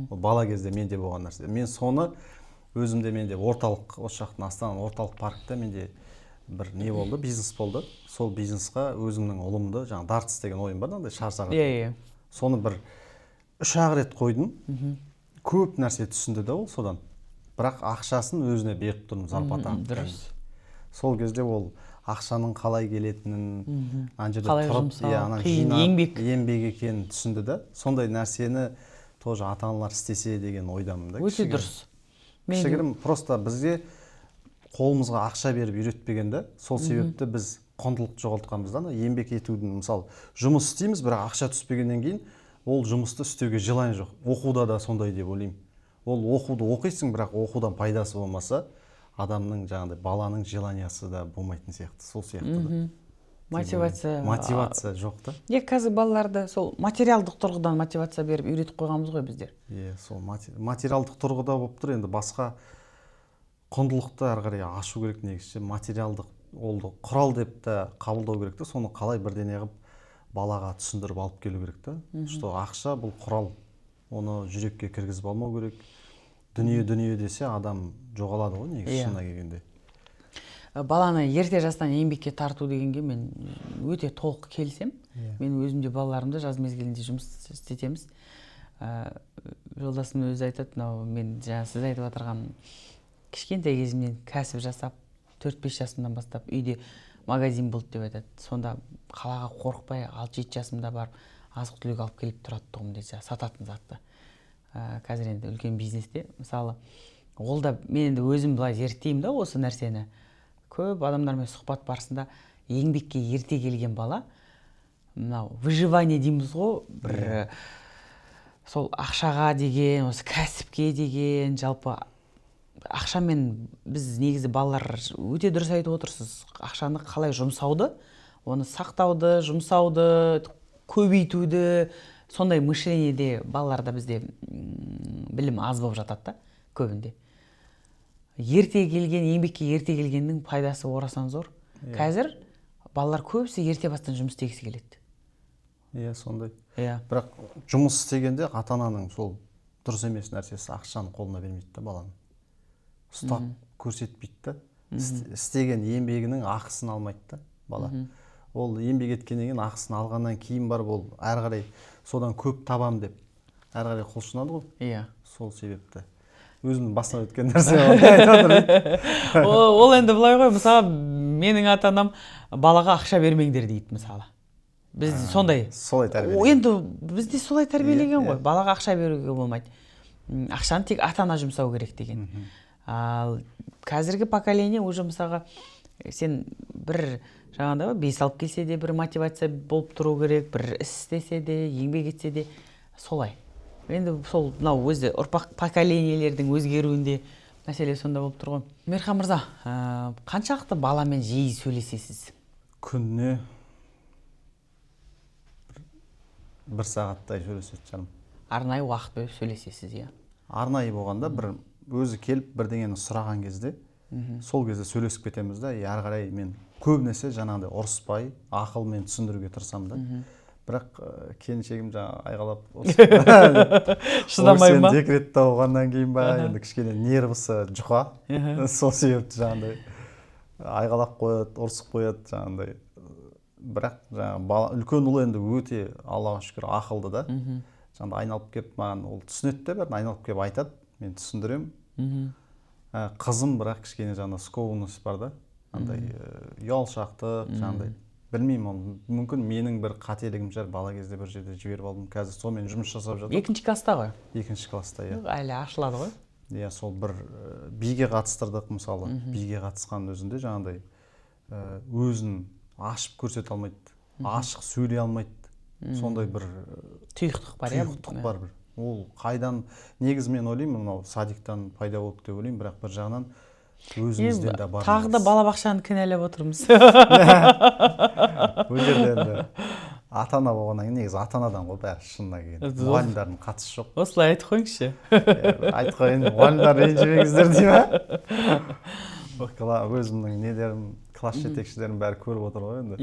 Ол бала кезде менде болған нәрсе. Мен соны өзімде, менде орталық, осы жақтың Астананың орталық паркте менде бір не болды, бизнес болды. Сол бизнесқа өзімнің ұлымды, жаңа дартс деген ойын бар, мынандай шар сағат. Соны бір 3-ақ рет қойдым. Көп нәрсе түсінді да ол содан. Бірақ ақшасын өзіне беріп тұрдым, зарплата. Дұрыс. Сол кезде ол ақшаның қалай келетінін, ана жерде қалай тұрып, жұмсау, ана қиын жинап, еңбек. еңбек екенін түсінді да. Сондай нәрсені тоже ата-аналар істесе деген ойдамын да. Өте дұрыс. Кішігірім просто бізге қолымызға ақша беріп үйретпеген да, сол себепті біз құндылықты жоғалтқанбыз да. Ана еңбек етудің, мысалы, жұмыс істейміз, бірақ ақша түспегеннен кейін ол жұмысты істеуге желание жоқ. Оқуда да сондай деп ойлаймын. Ол оқуды оқисың, бірақ оқудан пайдасы болмаса, адамның жаңағыдай баланың желаниясы да болмайтын сияқты, сол сияқты да. Мотивация. Мотивация жоқ та. Иә, қазір балаларды сол материалдық тұрғыдан мотивация беріп үйретіп қойғанбыз ғой біздер. Иә, сол материалдық тұрғыда болып тұр, енді басқа құндылықты әрі қарай ашу керек негізі. Материалдық ол құрал деп те қабылдау керек та, соны қалай бірдеңе қылып балаға түсіндіріп алып келу керек та, что ақша бұл құрал, оны жүрекке кіргізіп алмау керек. Дүние дүние десе адам жоғалады ғой негізі, шынына келгенде. Баланы ерте жастан еңбекке тарту дегенге мен өте толық келісемін. Мен өзім де балаларымды жаз мезгілінде жұмыс істетеміз. Жолдасым өзі айтады, мынау мен жаңа сіз айтып отырған кішкентай кезімнен кәсіп жасап, 4-5 жасымнан бастап үйде магазин болды деп айтады. Сонда қалаға қорықпай 6-7 жасымда барып азық-түлік алып келіп тұрады тұғым дейді, жаңа сататын затты. Қазір енді үлкен бизнесте, мысалы, ол да мен енді өзім былай зерттеймін да осы нәрсені. Көп адамдармен сұхбат барысында еңбекке ерте келген бала, мынау выживание дейміз ғой, бір сол ақшаға деген, осы кәсіпке деген, жалпы ақшамен біз негізі балалар өте дұрыс айтып отырсыз, ақшаны қалай жұмсауды, оны сақтауды, жұмсауды, көбейтуді, сондай мышлениеде балаларда бізде білім аз болып жатады да көбінде. Ерте келген, еңбекке ерте келгеннің пайдасы орасан зор. Қазір балалар көбісі ерте бастан жұмыс істегісі келеді. Иә, сондай. Бірақ жұмыс істегенде ата-ананың сол дұрыс емес нәрсесі, ақшаны қолына бермейді да баланың. Ұстап көрсетпейді да. Істеген еңбегінің ақысын алмайды да бала. Ол еңбек еткеннен кейін, ақысын алғаннан кейін барып, ол әрі қарай содан көп табам деп әрі қарай құлшынады ғой. Иә. Сол себепті өзімнің басынан өткен нәрсе айтып. Ол енді былай ғой, мысалы, менің ата анам балаға ақша бермеңдер дейді, мысалы. Біз сондай. Солай тәрбиелеген. Енді бізде солай тәрбиелеген ғой. Балаға ақша беруге болмайды. Ақшаны тек ата ана жұмсау керек деген. Ал қазіргі поколение уже, мысалға, сен бір жаңағыдай бес алып келсе де, бір мотивация болып тұру керек, бір іс істесе де, еңбек етсе де солай. Енді сол мынау өзі ұрпақ, поколениелердің өзгеруінде мәселе сонда болып тұр ғой. Мейірхан мырза, қаншалықты баламен жиі сөйлесесіз? Күніне бір сағаттай сөйлесетін шығармын. Арнайы уақыт бөліп сөйлесесіз, иә? Арнайы болғанда, бір өзі келіп бірдеңені сұраған кезде, сол кезде сөйлесіп кетеміз да. И әрі қарай мен көбінесе жаңағыдай ұрыспай, ақылмен түсіндіруге тырысамын да. Бірақ келіншегім жаңа айғалап Шыдамай ма? Декретте болғаннан кейін ба, енді кішкене нервісі жұқа, сол себепті жаңағыдай айғалап қояды, ұрысып қояды жаңағыдай. Бірақ жаңағы бала, үлкен ұлы енді өте, Аллаға шүкір, ақылды да. Жаңағыдай айналып келіп маған, ол түсінеді де бәрін, айналып келіп айтады, мен түсіндіремін. Қызым бірақ кішкене жаңағыдай скованность бар да, андай ұялшақтық жаңағыдай. Білмеймін, ол мүмкін менің бір қателігім шығар, бала кезде бір жерде жіберіп алдым, қазір сонымен жұмыс жасап жатырмын. Екінші класста ғой? Екінші класста, иә. Әлі ашылады ғой? Иә, сол бір биге қатыстырдық, мысалы. Биге қатысқан өзінде жаңағыдай өзін ашып көрсете алмайды, ашық сөйлей алмайды. Сондай бір тұйықтық бар, иә? Тұйықтық бар бір. Ол қайдан, негізі мен ойлаймын, мынау садиктан пайда болды деп ойлаймын, бірақ бір жағынан өзімізден де бар. Тағы да балабақшаны кінәлап отырмыз. Бұл жерде енді ата-ана болғаннан кейін, негізі ата-анадан ғой бәрі, шынына келгенде. Мұғалімдердің қатысы жоқ. Осылай айтып қойыңызшы. Айтып қояйын, мұғалімдер ренжімеңіздер деймін. Өзімнің нелерім, класс жетекшілерім бәрі көріп отыр ғой енді.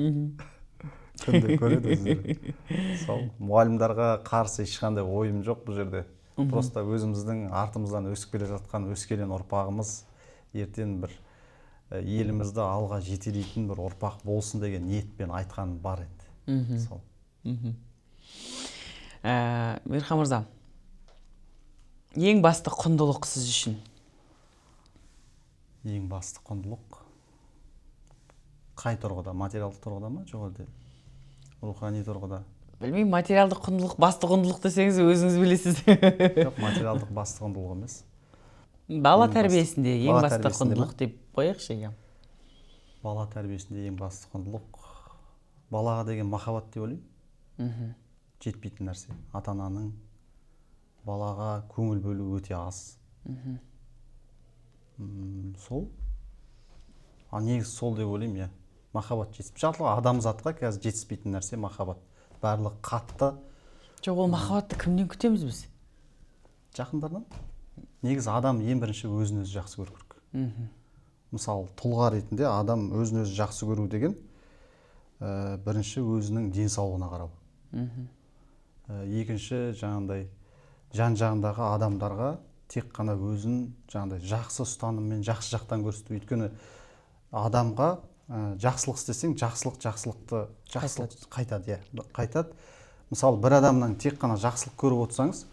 Күнде көреді өздері. Сол мұғалімдарға қарсы ешқандай ойым жоқ бұл жерде. Просто өзіміздің артымыздан өсіп келе жатқан өскелең ұрпағымыз ертең бір елімізді алға жетелейтін бір ұрпақ болсын деген ниетпен айтқан бар енді. Сол. Мейірхан мырза, ең басты құндылық сіз үшін? Ең басты құндылық қай тұрғыда? Материалдық тұрғыда ма, жоқ әлде рухани тұрғыда? Білмеймін, материалдық құндылық басты құндылық десеңіз, өзіңіз білесіз. Жоқ, материалдық басты құндылық емес. Бала тәрбиесінде ең басты құндылық деп қояйықшы, иә. Бала тәрбиесінде ең басты құндылық балаға деген махаббат деп ойлаймын. Жетпейтін нәрсе. Ата-ананың балаға көңіл бөлу өте аз. Сол. А негізі сол деп ойлаймын, иә. Махаббат жетіспейді. Жалпы адамзатқа қазір жетіспейтін нәрсе махаббат. Барлығы қатты. Жоқ, ол махаббатты кімнен күтеміз біз? Жақындардан. Негізі адам ең бірінші өзін өзі жақсы көру керек. Мысалы, тұлға ретінде адам өзін өзі жақсы көру деген бірінші өзінің денсаулығына қарау. Екінші, жаңағындай жан-жағындағы адамдарға тек қана өзін жаңағындай жақсы ұстаныммен, жақсы жақтан көрсету. Өйткені адамға жақсылық істесең, жақсылықты қайтады, иә, қайтады. Мысалы, бір адамнан тек қана жақсылық көріп отырсаңыз,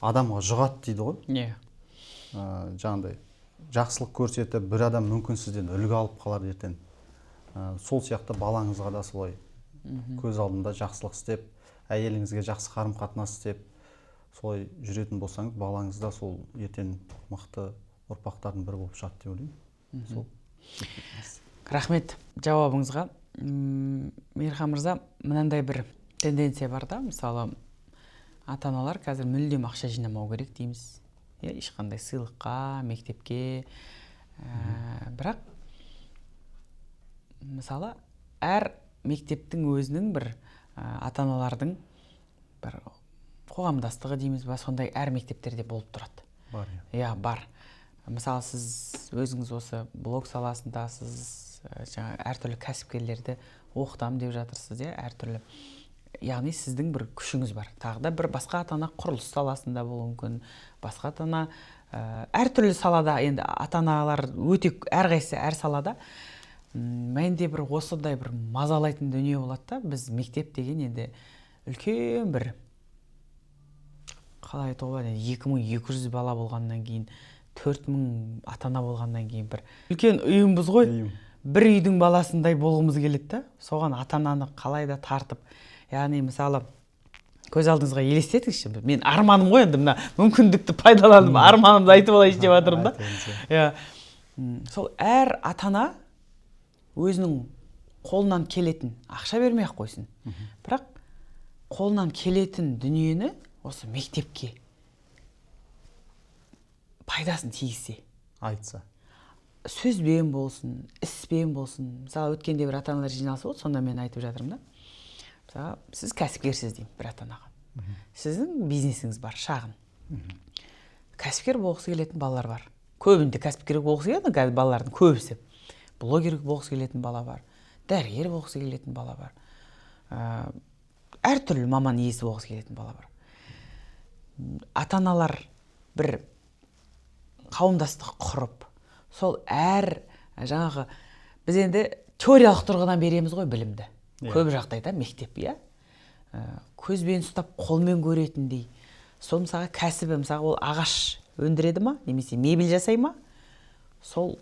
адамға жұғады дейді ғой. Иә. Жаңағындай жақсылық көрсетіп, бір адам мүмкін сізден үлгі алып қалар ертең. Сол сияқты балаңызға да солай көз алдында жақсылық істеп, әйеліңізге жақсы қарым-қатынас істеп, солай жүретін болсаңыз, балаңыз да сол ертең мықты ұрпақтардың бірі болып шығады деп ойлаймын. Сол. Рахмет жауабыңызға. Мейірхан мырза, мынандай бір тенденция бар да, мысалы, ата-аналар қазір мүлдем ақша жинамау керек дейміз. Иә, ешқандай сыйлыққа, мектепке. Бірақ мысалы, әр мектептің өзінің бір ата-аналардың бір қоғамдастығы дейміз ба, сондай әр мектептерде болып тұрады. Бар, иә. Иә, бар. Мысалы, сіз өзіңіз осы блог саласындасыз, жаңа әртүрлі кәсіпкерлерді оқытам деп жатырсыз, иә, әртүрлі. Яғни сіздің бір күшіңіз бар. Тағы да бір басқа ата-ана құрылыс саласында болуы мүмкін, басқа ата-ана әртүрлі салада, енді ата-аналар өте әрқайсысы әр салада. Менде бір осындай бір мазалайтын дүние болады да. Біз мектеп деген енді үлкен бір, қалай айтуға болады, 2200 бала болғаннан кейін, 4000 ата-ана болғаннан кейін бір үлкен ұйымбыз ғой. Бір үйдің баласындай болғымыз келеді да. Соған ата-ананы қалай да тартып, яғни мысалы көз алдыңызға елестетіңізші, мен арманым ғой енді, мына мүмкіндікті пайдаланып арманымды айтып алайыншы деп жатырмын да. Иә. Сол әр ата-ана өзінің қолынан келетін, ақша бермей ақ қойсын, бірақ қолынан келетін дүниені осы мектепке пайдасын тигізсе, айтса, сөзбен болсын, іспен болсын. Мысалы өткенде бір ата-аналар жиналысы болды, сонда мен айтып жатырмын да. Мысалы сіз кәсіпкерсіз деймін бір ата-анаға. Сіздің бизнесіңіз бар, шағын. Кәсіпкер болғысы келетін балалар бар. Көбінде кәсіпкер болғысы келетін қазір балалардың көбісі. Блогер болғысы келетін бала бар, дәрігер болғысы келетін бала бар. Әртүрлі маман иесі болғысы келетін бала бар. Ата-аналар бір қауымдастық құрып, сол әр жаңағы біз енді теориялық тұрғыдан береміз ғой білімді. Көп жағдайда мектеп, иә, көзбен ұстап қолмен көретіндей. Сол мысалға кәсібі, мысалға ол ағаш өндіреді ма, немесе мебель жасай ма, сол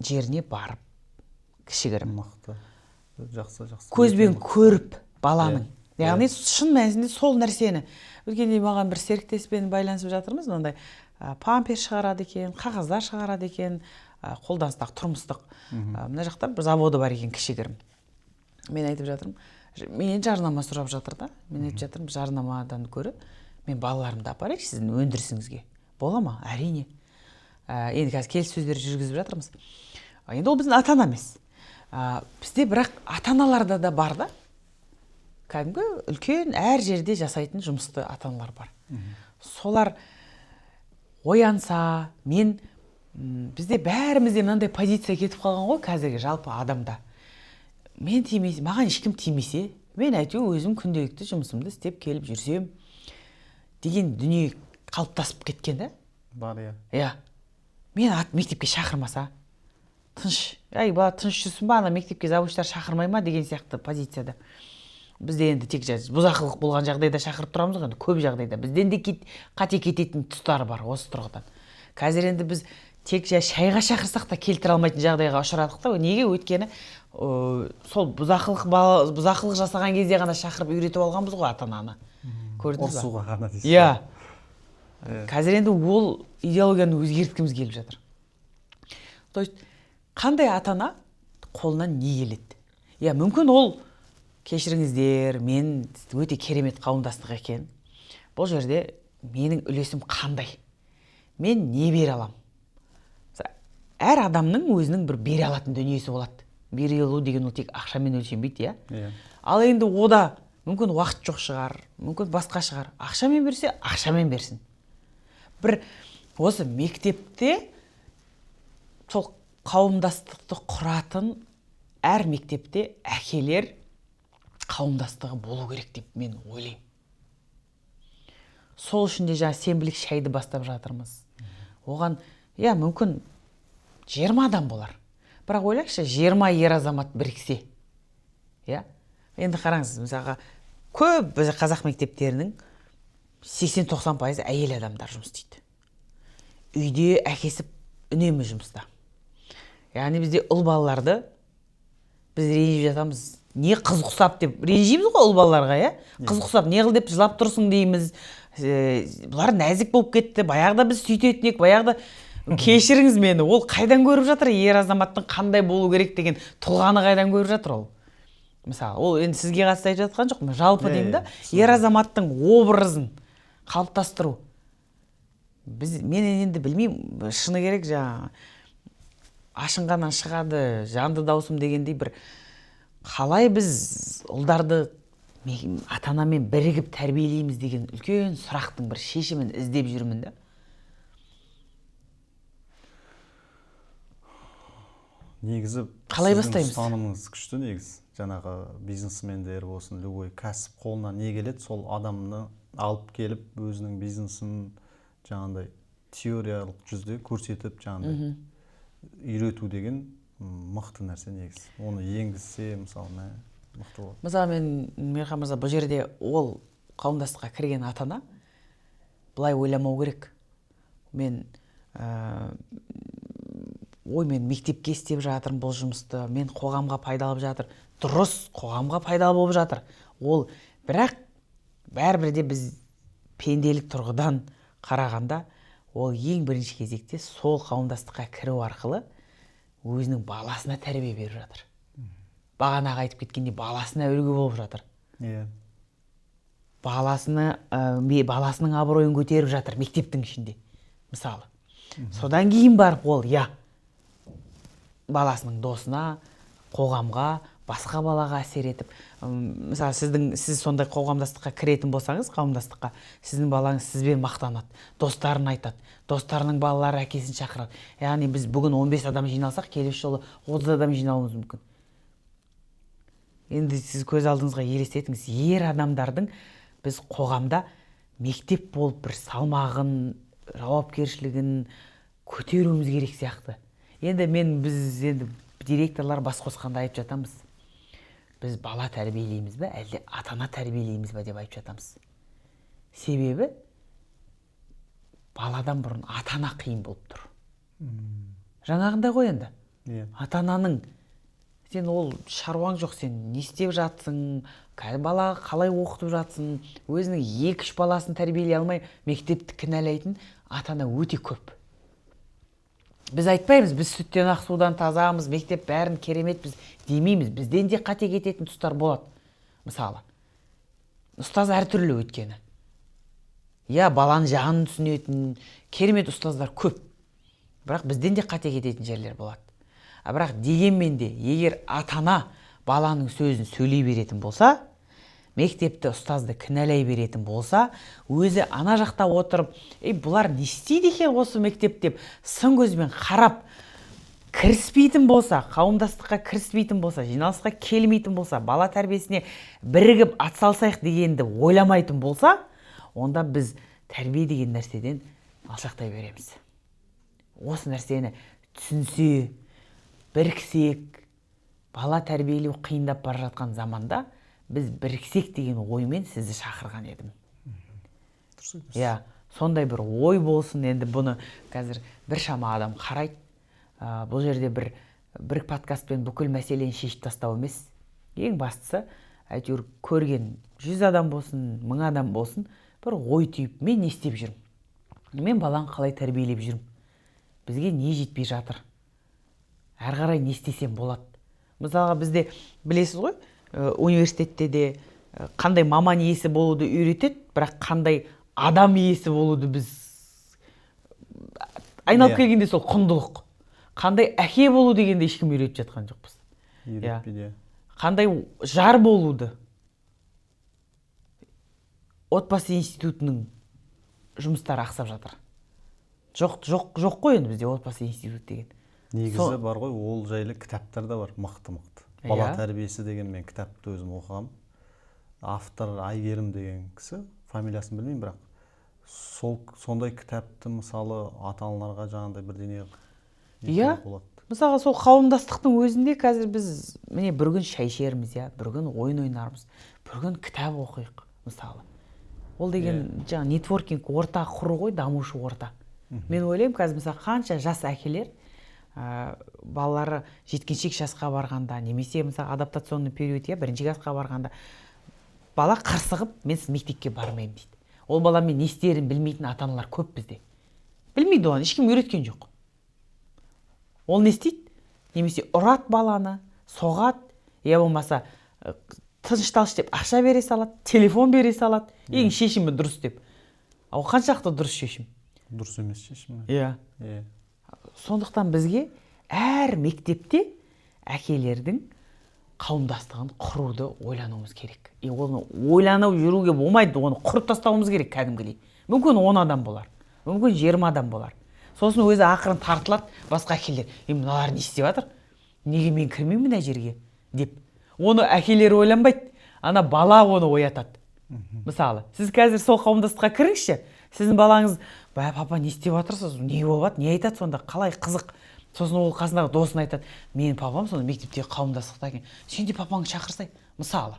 жеріне барып кішігірім мықты, жақсы, жақсы көзбен көріп баланың, яғни шын мәнісінде сол нәрсені. Өткенде маған бір серіктеспен байланысып жатырмыз, мынандай памперс шығарады екен, қағаздар шығарады екен, қолданыстағы тұрмыстық. Мына жақта бір заводы бар екен кішігірім. Мен айтып жатырмын, менен жарнама сұрап жатыр да. Мен айтып жатырмын, жарнамадан көрі мен балаларымды апарайыншы сіздің өндірісіңізге. Бола ма? Әрине. Енді қазір келіссөздер жүргізіп жатырмыз. Енді ол біздің ата-ана емес. Бізде бірақ ата-аналарда да бар да. Кәдімгі үлкен әр жерде жасайтын жұмысты ата-аналар бар. Солар оянса, мен бізде бәрімізде мынандай позиция кетіп қалған ғой қазіргі жалпы адамда. Мен тимесе, маған ешкім тимесе, мен әйтеуір өзім күнделікті жұмысымды істеп келіп жүрсем деген дүние қалыптасып кеткен да. Бар, иә. Иә. Мен ат мектепке шақырмаса, тыныш, әй бала тыныш жүрсін ба, ана мектепке завучтар шақырмай ма деген сияқты позицияда. Бізде енді тек бұзақылық болған жағдайда шақырып тұрамыз ғой, енді көп жағдайда бізден де қате кететін тұстары бар осы тұрғыдан. Қазір енді біз тек шайға шақырсақ та келтіре алмайтын жағдайға ұшырадық та. Неге? Өйткені сол бұзақылық жасаған кезде ғана шақырып үйретіп алғанбыз ғой ата-ананы. Көрдіңіз ба? Ұрсуға ғана дейсіз. Иә. Қазір енді ол идеологияны өзгерткіміз келіп жатыр. То есть қандай ата-ана қолынан не келеді? Иә, мүмкін ол, кешіріңіздер, мен өте керемет қауымдастық екен. Бұл жерде менің үлесім қандай? Мен не бере алам? Әр адамның өзінің бір бере алатын дүниесі болады. Бере алу деген ол тек ақшамен өлшенбейді, иә? Ал енді ода мүмкін уақыт жоқ шығар, мүмкін басқа шығар. Ақшамен берсе, ақшамен берсін. Бір осы мектепте сол қауымдастықты құратын әр мектепте әкелер қауымдастығы болу керек деп мен ойлаймын. Сол үшін де жаңа сенбілік шайды бастап жатырмыз. Оған, иә, мүмкін 20 адам болар. Бірақ ойлаңызшы, 20 ер азамат біріксе. Иә? Енді қараңыз, мысалға, көп біз қазақ мектептерінің 80-90% әйел адамдар жұмыс істейді. Үйде әкесі үнемі жұмыста. Яғни бізде ұл балаларды біз ренжіп жатамыз. Не қыз құсап деп ренжиміз ғой ұл балаларға, иә? Қыз құсап не қыл деп жылап тұрсың дейміз. Бұлар нәзік болып кетті. Баяғыда біз сөйтетін едік, баяғыда. Кешіріңіз мені, ол қайдан көріп жатыр? Ер азаматтың қандай болу керек деген тұлғаны қайдан көріп жатыр ол? Мысалы, ол енді сізге қатысты айтып жатқан жоқпын, жалпы деймін да, ер азаматтың образын қалыптастыру. Біз, мен енді білмеймін, шыны керек, жаңа ашынғаннан шығады, жанды даусым дегендей бір қалай біз ұлдарды ата-анамен бірігіп тәрбиелейміз деген үлкен сұрақтың бір шешімін іздеп жүрмін да. Негізі қалай бастаймыз? Ұстанымыңыз күшті негізі. Жаңағы бизнесмендер болсын, любой кәсіп қолына не келеді, сол адамны алып келіп өзінің бизнесін жаңағындай теориялық жүзде көрсетіп, жаңағындай үйрету деген Мықты нәрсе негізі. Оны енгізсе, мысалы, мықты болады. Мысалы, мен, Мейірхан мырза, бұл жерде ол қауымдастыққа кірген ата-ана былай ойламау керек. Мен ой, мен мектепке істеп жатырмын бұл жұмысты, мен қоғамға пайдалы жатыр. Дұрыс, қоғамға пайдалы болып жатыр. Ол бірақ бәрібір де біз пенделік тұрғыдан қарағанда, ол ең бірінші кезекте сол қауымдастыққа кіру арқылы өзінің баласына тәрбие беріп жатыр. Бағанағы айтып кеткендей, баласына үлгі болып жатыр. Иә. Баласының абыройын көтеріп жатыр мектептің ішінде, мысалы. Содан кейін барып ол, я, баласының досына, қоғамға, басқа балаға әсер етіп, мысалы, сіз сондай қоғамдастыққа кіретін болсаңыз, қауымдастыққа, сіздің балаңыз сізбен мақтанады, достарын айтады, достарының балалары әкесін шақырады. Яғни біз бүгін 15 адам жиналсақ, келесі жолы 30 адам жиналуымыз мүмкін. Енді сіз көз алдыңызға елестетіңіз, ер адамдардың біз қоғамда мектеп болып бір салмағын, жауапкершілігін көтеруіміз керек сияқты. Енді біз енді директорлар бас қосқанда айтып жатамыз. Біз бала тәрбиелейміз бе, әлде ата-ана тәрбиелейміз бе деп айтып жатамыз. Себебі баладан бұрын ата-ана қиын болып тұр. Жаңағындай ғой енді. Ата-ананың сен ол шаруаң жоқ, сен не істеп жатсың, бала қалай оқытып жатсың, өзінің 2-3 баласын тәрбиелей алмай мектепті кінәлайтын ата-ана өте көп. Біз айтпаймыз, біз сүттен ақ судан тазамыз, мектеп бәрін керемет біз демейміз, бізден де қате кететін тұстар болады. Мысалы, ұстаз әртүрлі өйткені. Я, баланың жанын түсінетін керемет ұстаздар көп. Бірақ бізден де қате кететін жерлер болады. А бірақ дегенмен де, егер ата-ана баланың сөзін сөйлей беретін болса, мектепті ұстазды кінәлай беретін болса, өзі ана жақта отырып, ей, бұлар не істейді екен осы мектеп деп сын көзбен қарап кіріспейтін болса, қауымдастыққа кіріспейтін болса, жиналысқа келмейтін болса, бала тәрбиесіне бірігіп атсалысайық дегенді ойламайтын болса, онда біз тәрбие деген нәрседен алшақтай береміз. Осы нәрсені түсінсе, біріксек, бала тәрбиелеу қиындап бара жатқан заманда біз біріксек деген оймен сізді шақырған едім. Дұрыс айтасыз. Иә, сондай бір ой болсын. Енді бұны қазір біршама адам қарайды. Бұл жерде бір подкастпен бүкіл мәселені шешіп тастау емес. Ең бастысы, әйтеуір көрген 100 адам болсын, 1000 адам болсын, бір ой түйіп, мен не істеп жүрмін? Мен баланы қалай тәрбиелеп жүрмін? Бізге не жетпей жатыр? Әрі қарай не істесем болады? Мысалға, бізде білесіз ғой, университетте де қандай маман иесі болуды үйретеді, бірақ қандай адам иесі болуды біз айналып келгенде сол құндылық. Қандай әке болу дегенде ешкім үйретіп жатқан жоқпыз. Үйретпейді. Қандай жар болуды. Отбасы институтының жұмыстары ақсап жатыр. Жоқ, жоқ, жоқ қой енді бізде отбасы институт деген. Негізі бар ғой, ол жайлы кітаптар да бар, мықты-мықты. Бала тәрбиесі деген мен кітапты өзім оқығам. Автор Айгерім деген кісі, фамилиясын білмеймін, бірақ сондай кітапты мысалы ата-аналарға жаңағындай бірдеңе болады. Мысалға, сол қауымдастықтың өзінде қазір біз міне бір күн шай ішерміз, иә, бір күн ойын ойнармыз, бір күн кітап оқиық, мысалы. Ол деген жаңа нетворкинг орта құру ғой, дамушы орта. Мен ойлаймын, қазір мысалы қанша жас әкелер, балалары жеткіншек жасқа барғанда, немесе мысалы адаптационный период, иә, бірінші классқа барғанда бала қырсығып, мен сіз мектепке бармаймын дейді. Ол баламен не істерін білмейтін ата-аналар көп бізде. Білмейді оған, ешкім үйреткен жоқ. Ол не істейді? Немесе ұрады баланы, соғады, я болмаса тынышталшы деп ақша бере салады, телефон бере салады. Ең шешімі дұрыс деп. Ал қаншалықты дұрыс шешім? Дұрыс емес шешім. Иә. Сондықтан бізге әр мектепте әкелердің қауымдастығын құруды ойлануымыз керек. И оны ойланып жүруге болмайды, оны құрып тастауымыз керек кәдімгідей. Мүмкін 10 адам болар, мүмкін 20 адам болар. Сосын өзі ақырын тартылады басқа әкелер. Е, мыналар не істеп жатыр? Неге мен кірмеймін мына жерге деп. Оны әкелер ойланбайды, ана бала оны оятады. Мысалы, сіз қазір сол қауымдастыққа кіріңізші, сіздің балаңыз, бә, папа, не істеп жатырсыз? Не болып жатыр? Не айтады сонда? Қалай қызық? Сосын ол қасындағы досына айтады: менің папам сонда мектептегі қауымдастықта екен, сен де папаңды шақырсай, мысалы.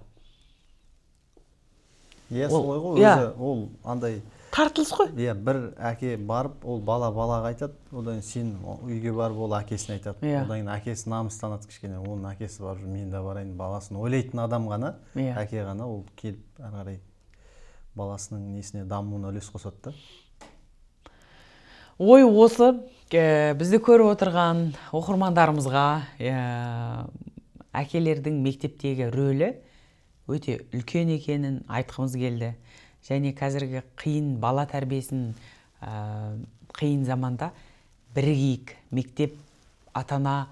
Иә, солай ғой өзі, ол андай тартылыс қой. Иә, бір әке барып, ол бала балаға айтады, одан кейін сен үйге барып, ол әкесіне айтады. Иә. Одан кейін әкесі намыстанады кішкене, оның әкесі барып, мен де барайын, баласын ойлайтын адам ғана, Иә. әке ғана ол келіп ары қарай баласының несіне, дамуына үлес қосады да. Ой, осы бізді көріп отырған оқырмандарымызға әкелердің мектептегі рөлі өте үлкен екенін айтқымыз келді. Және қазіргі қиын бала тәрбиесін, қиын заманда бірігейік, мектеп, ата-ана,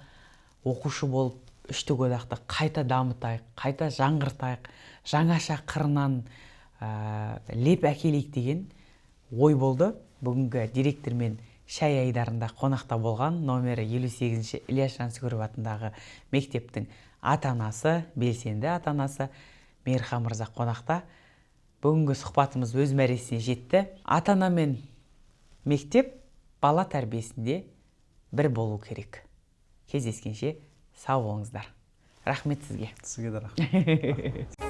оқушы болып үштік одақты қайта дамытайық, қайта жаңғыртайық, жаңаша қырынан леп әкелейік деген ой болды. Бүгінгі директормен шай айдарында қонақта болған номері 58-ші Ілияс Жансүгіров атындағы мектептің ата-анасы, белсенді ата-анасы Мейірхан мырза қонақта. Бүгінгі сұхбатымыз өз мәресіне жетті. Ата-ана мен мектеп бала тәрбиесінде бір болу керек. Кездескенше сау болыңыздар. Рахмет сізге. Сізге де рахмет.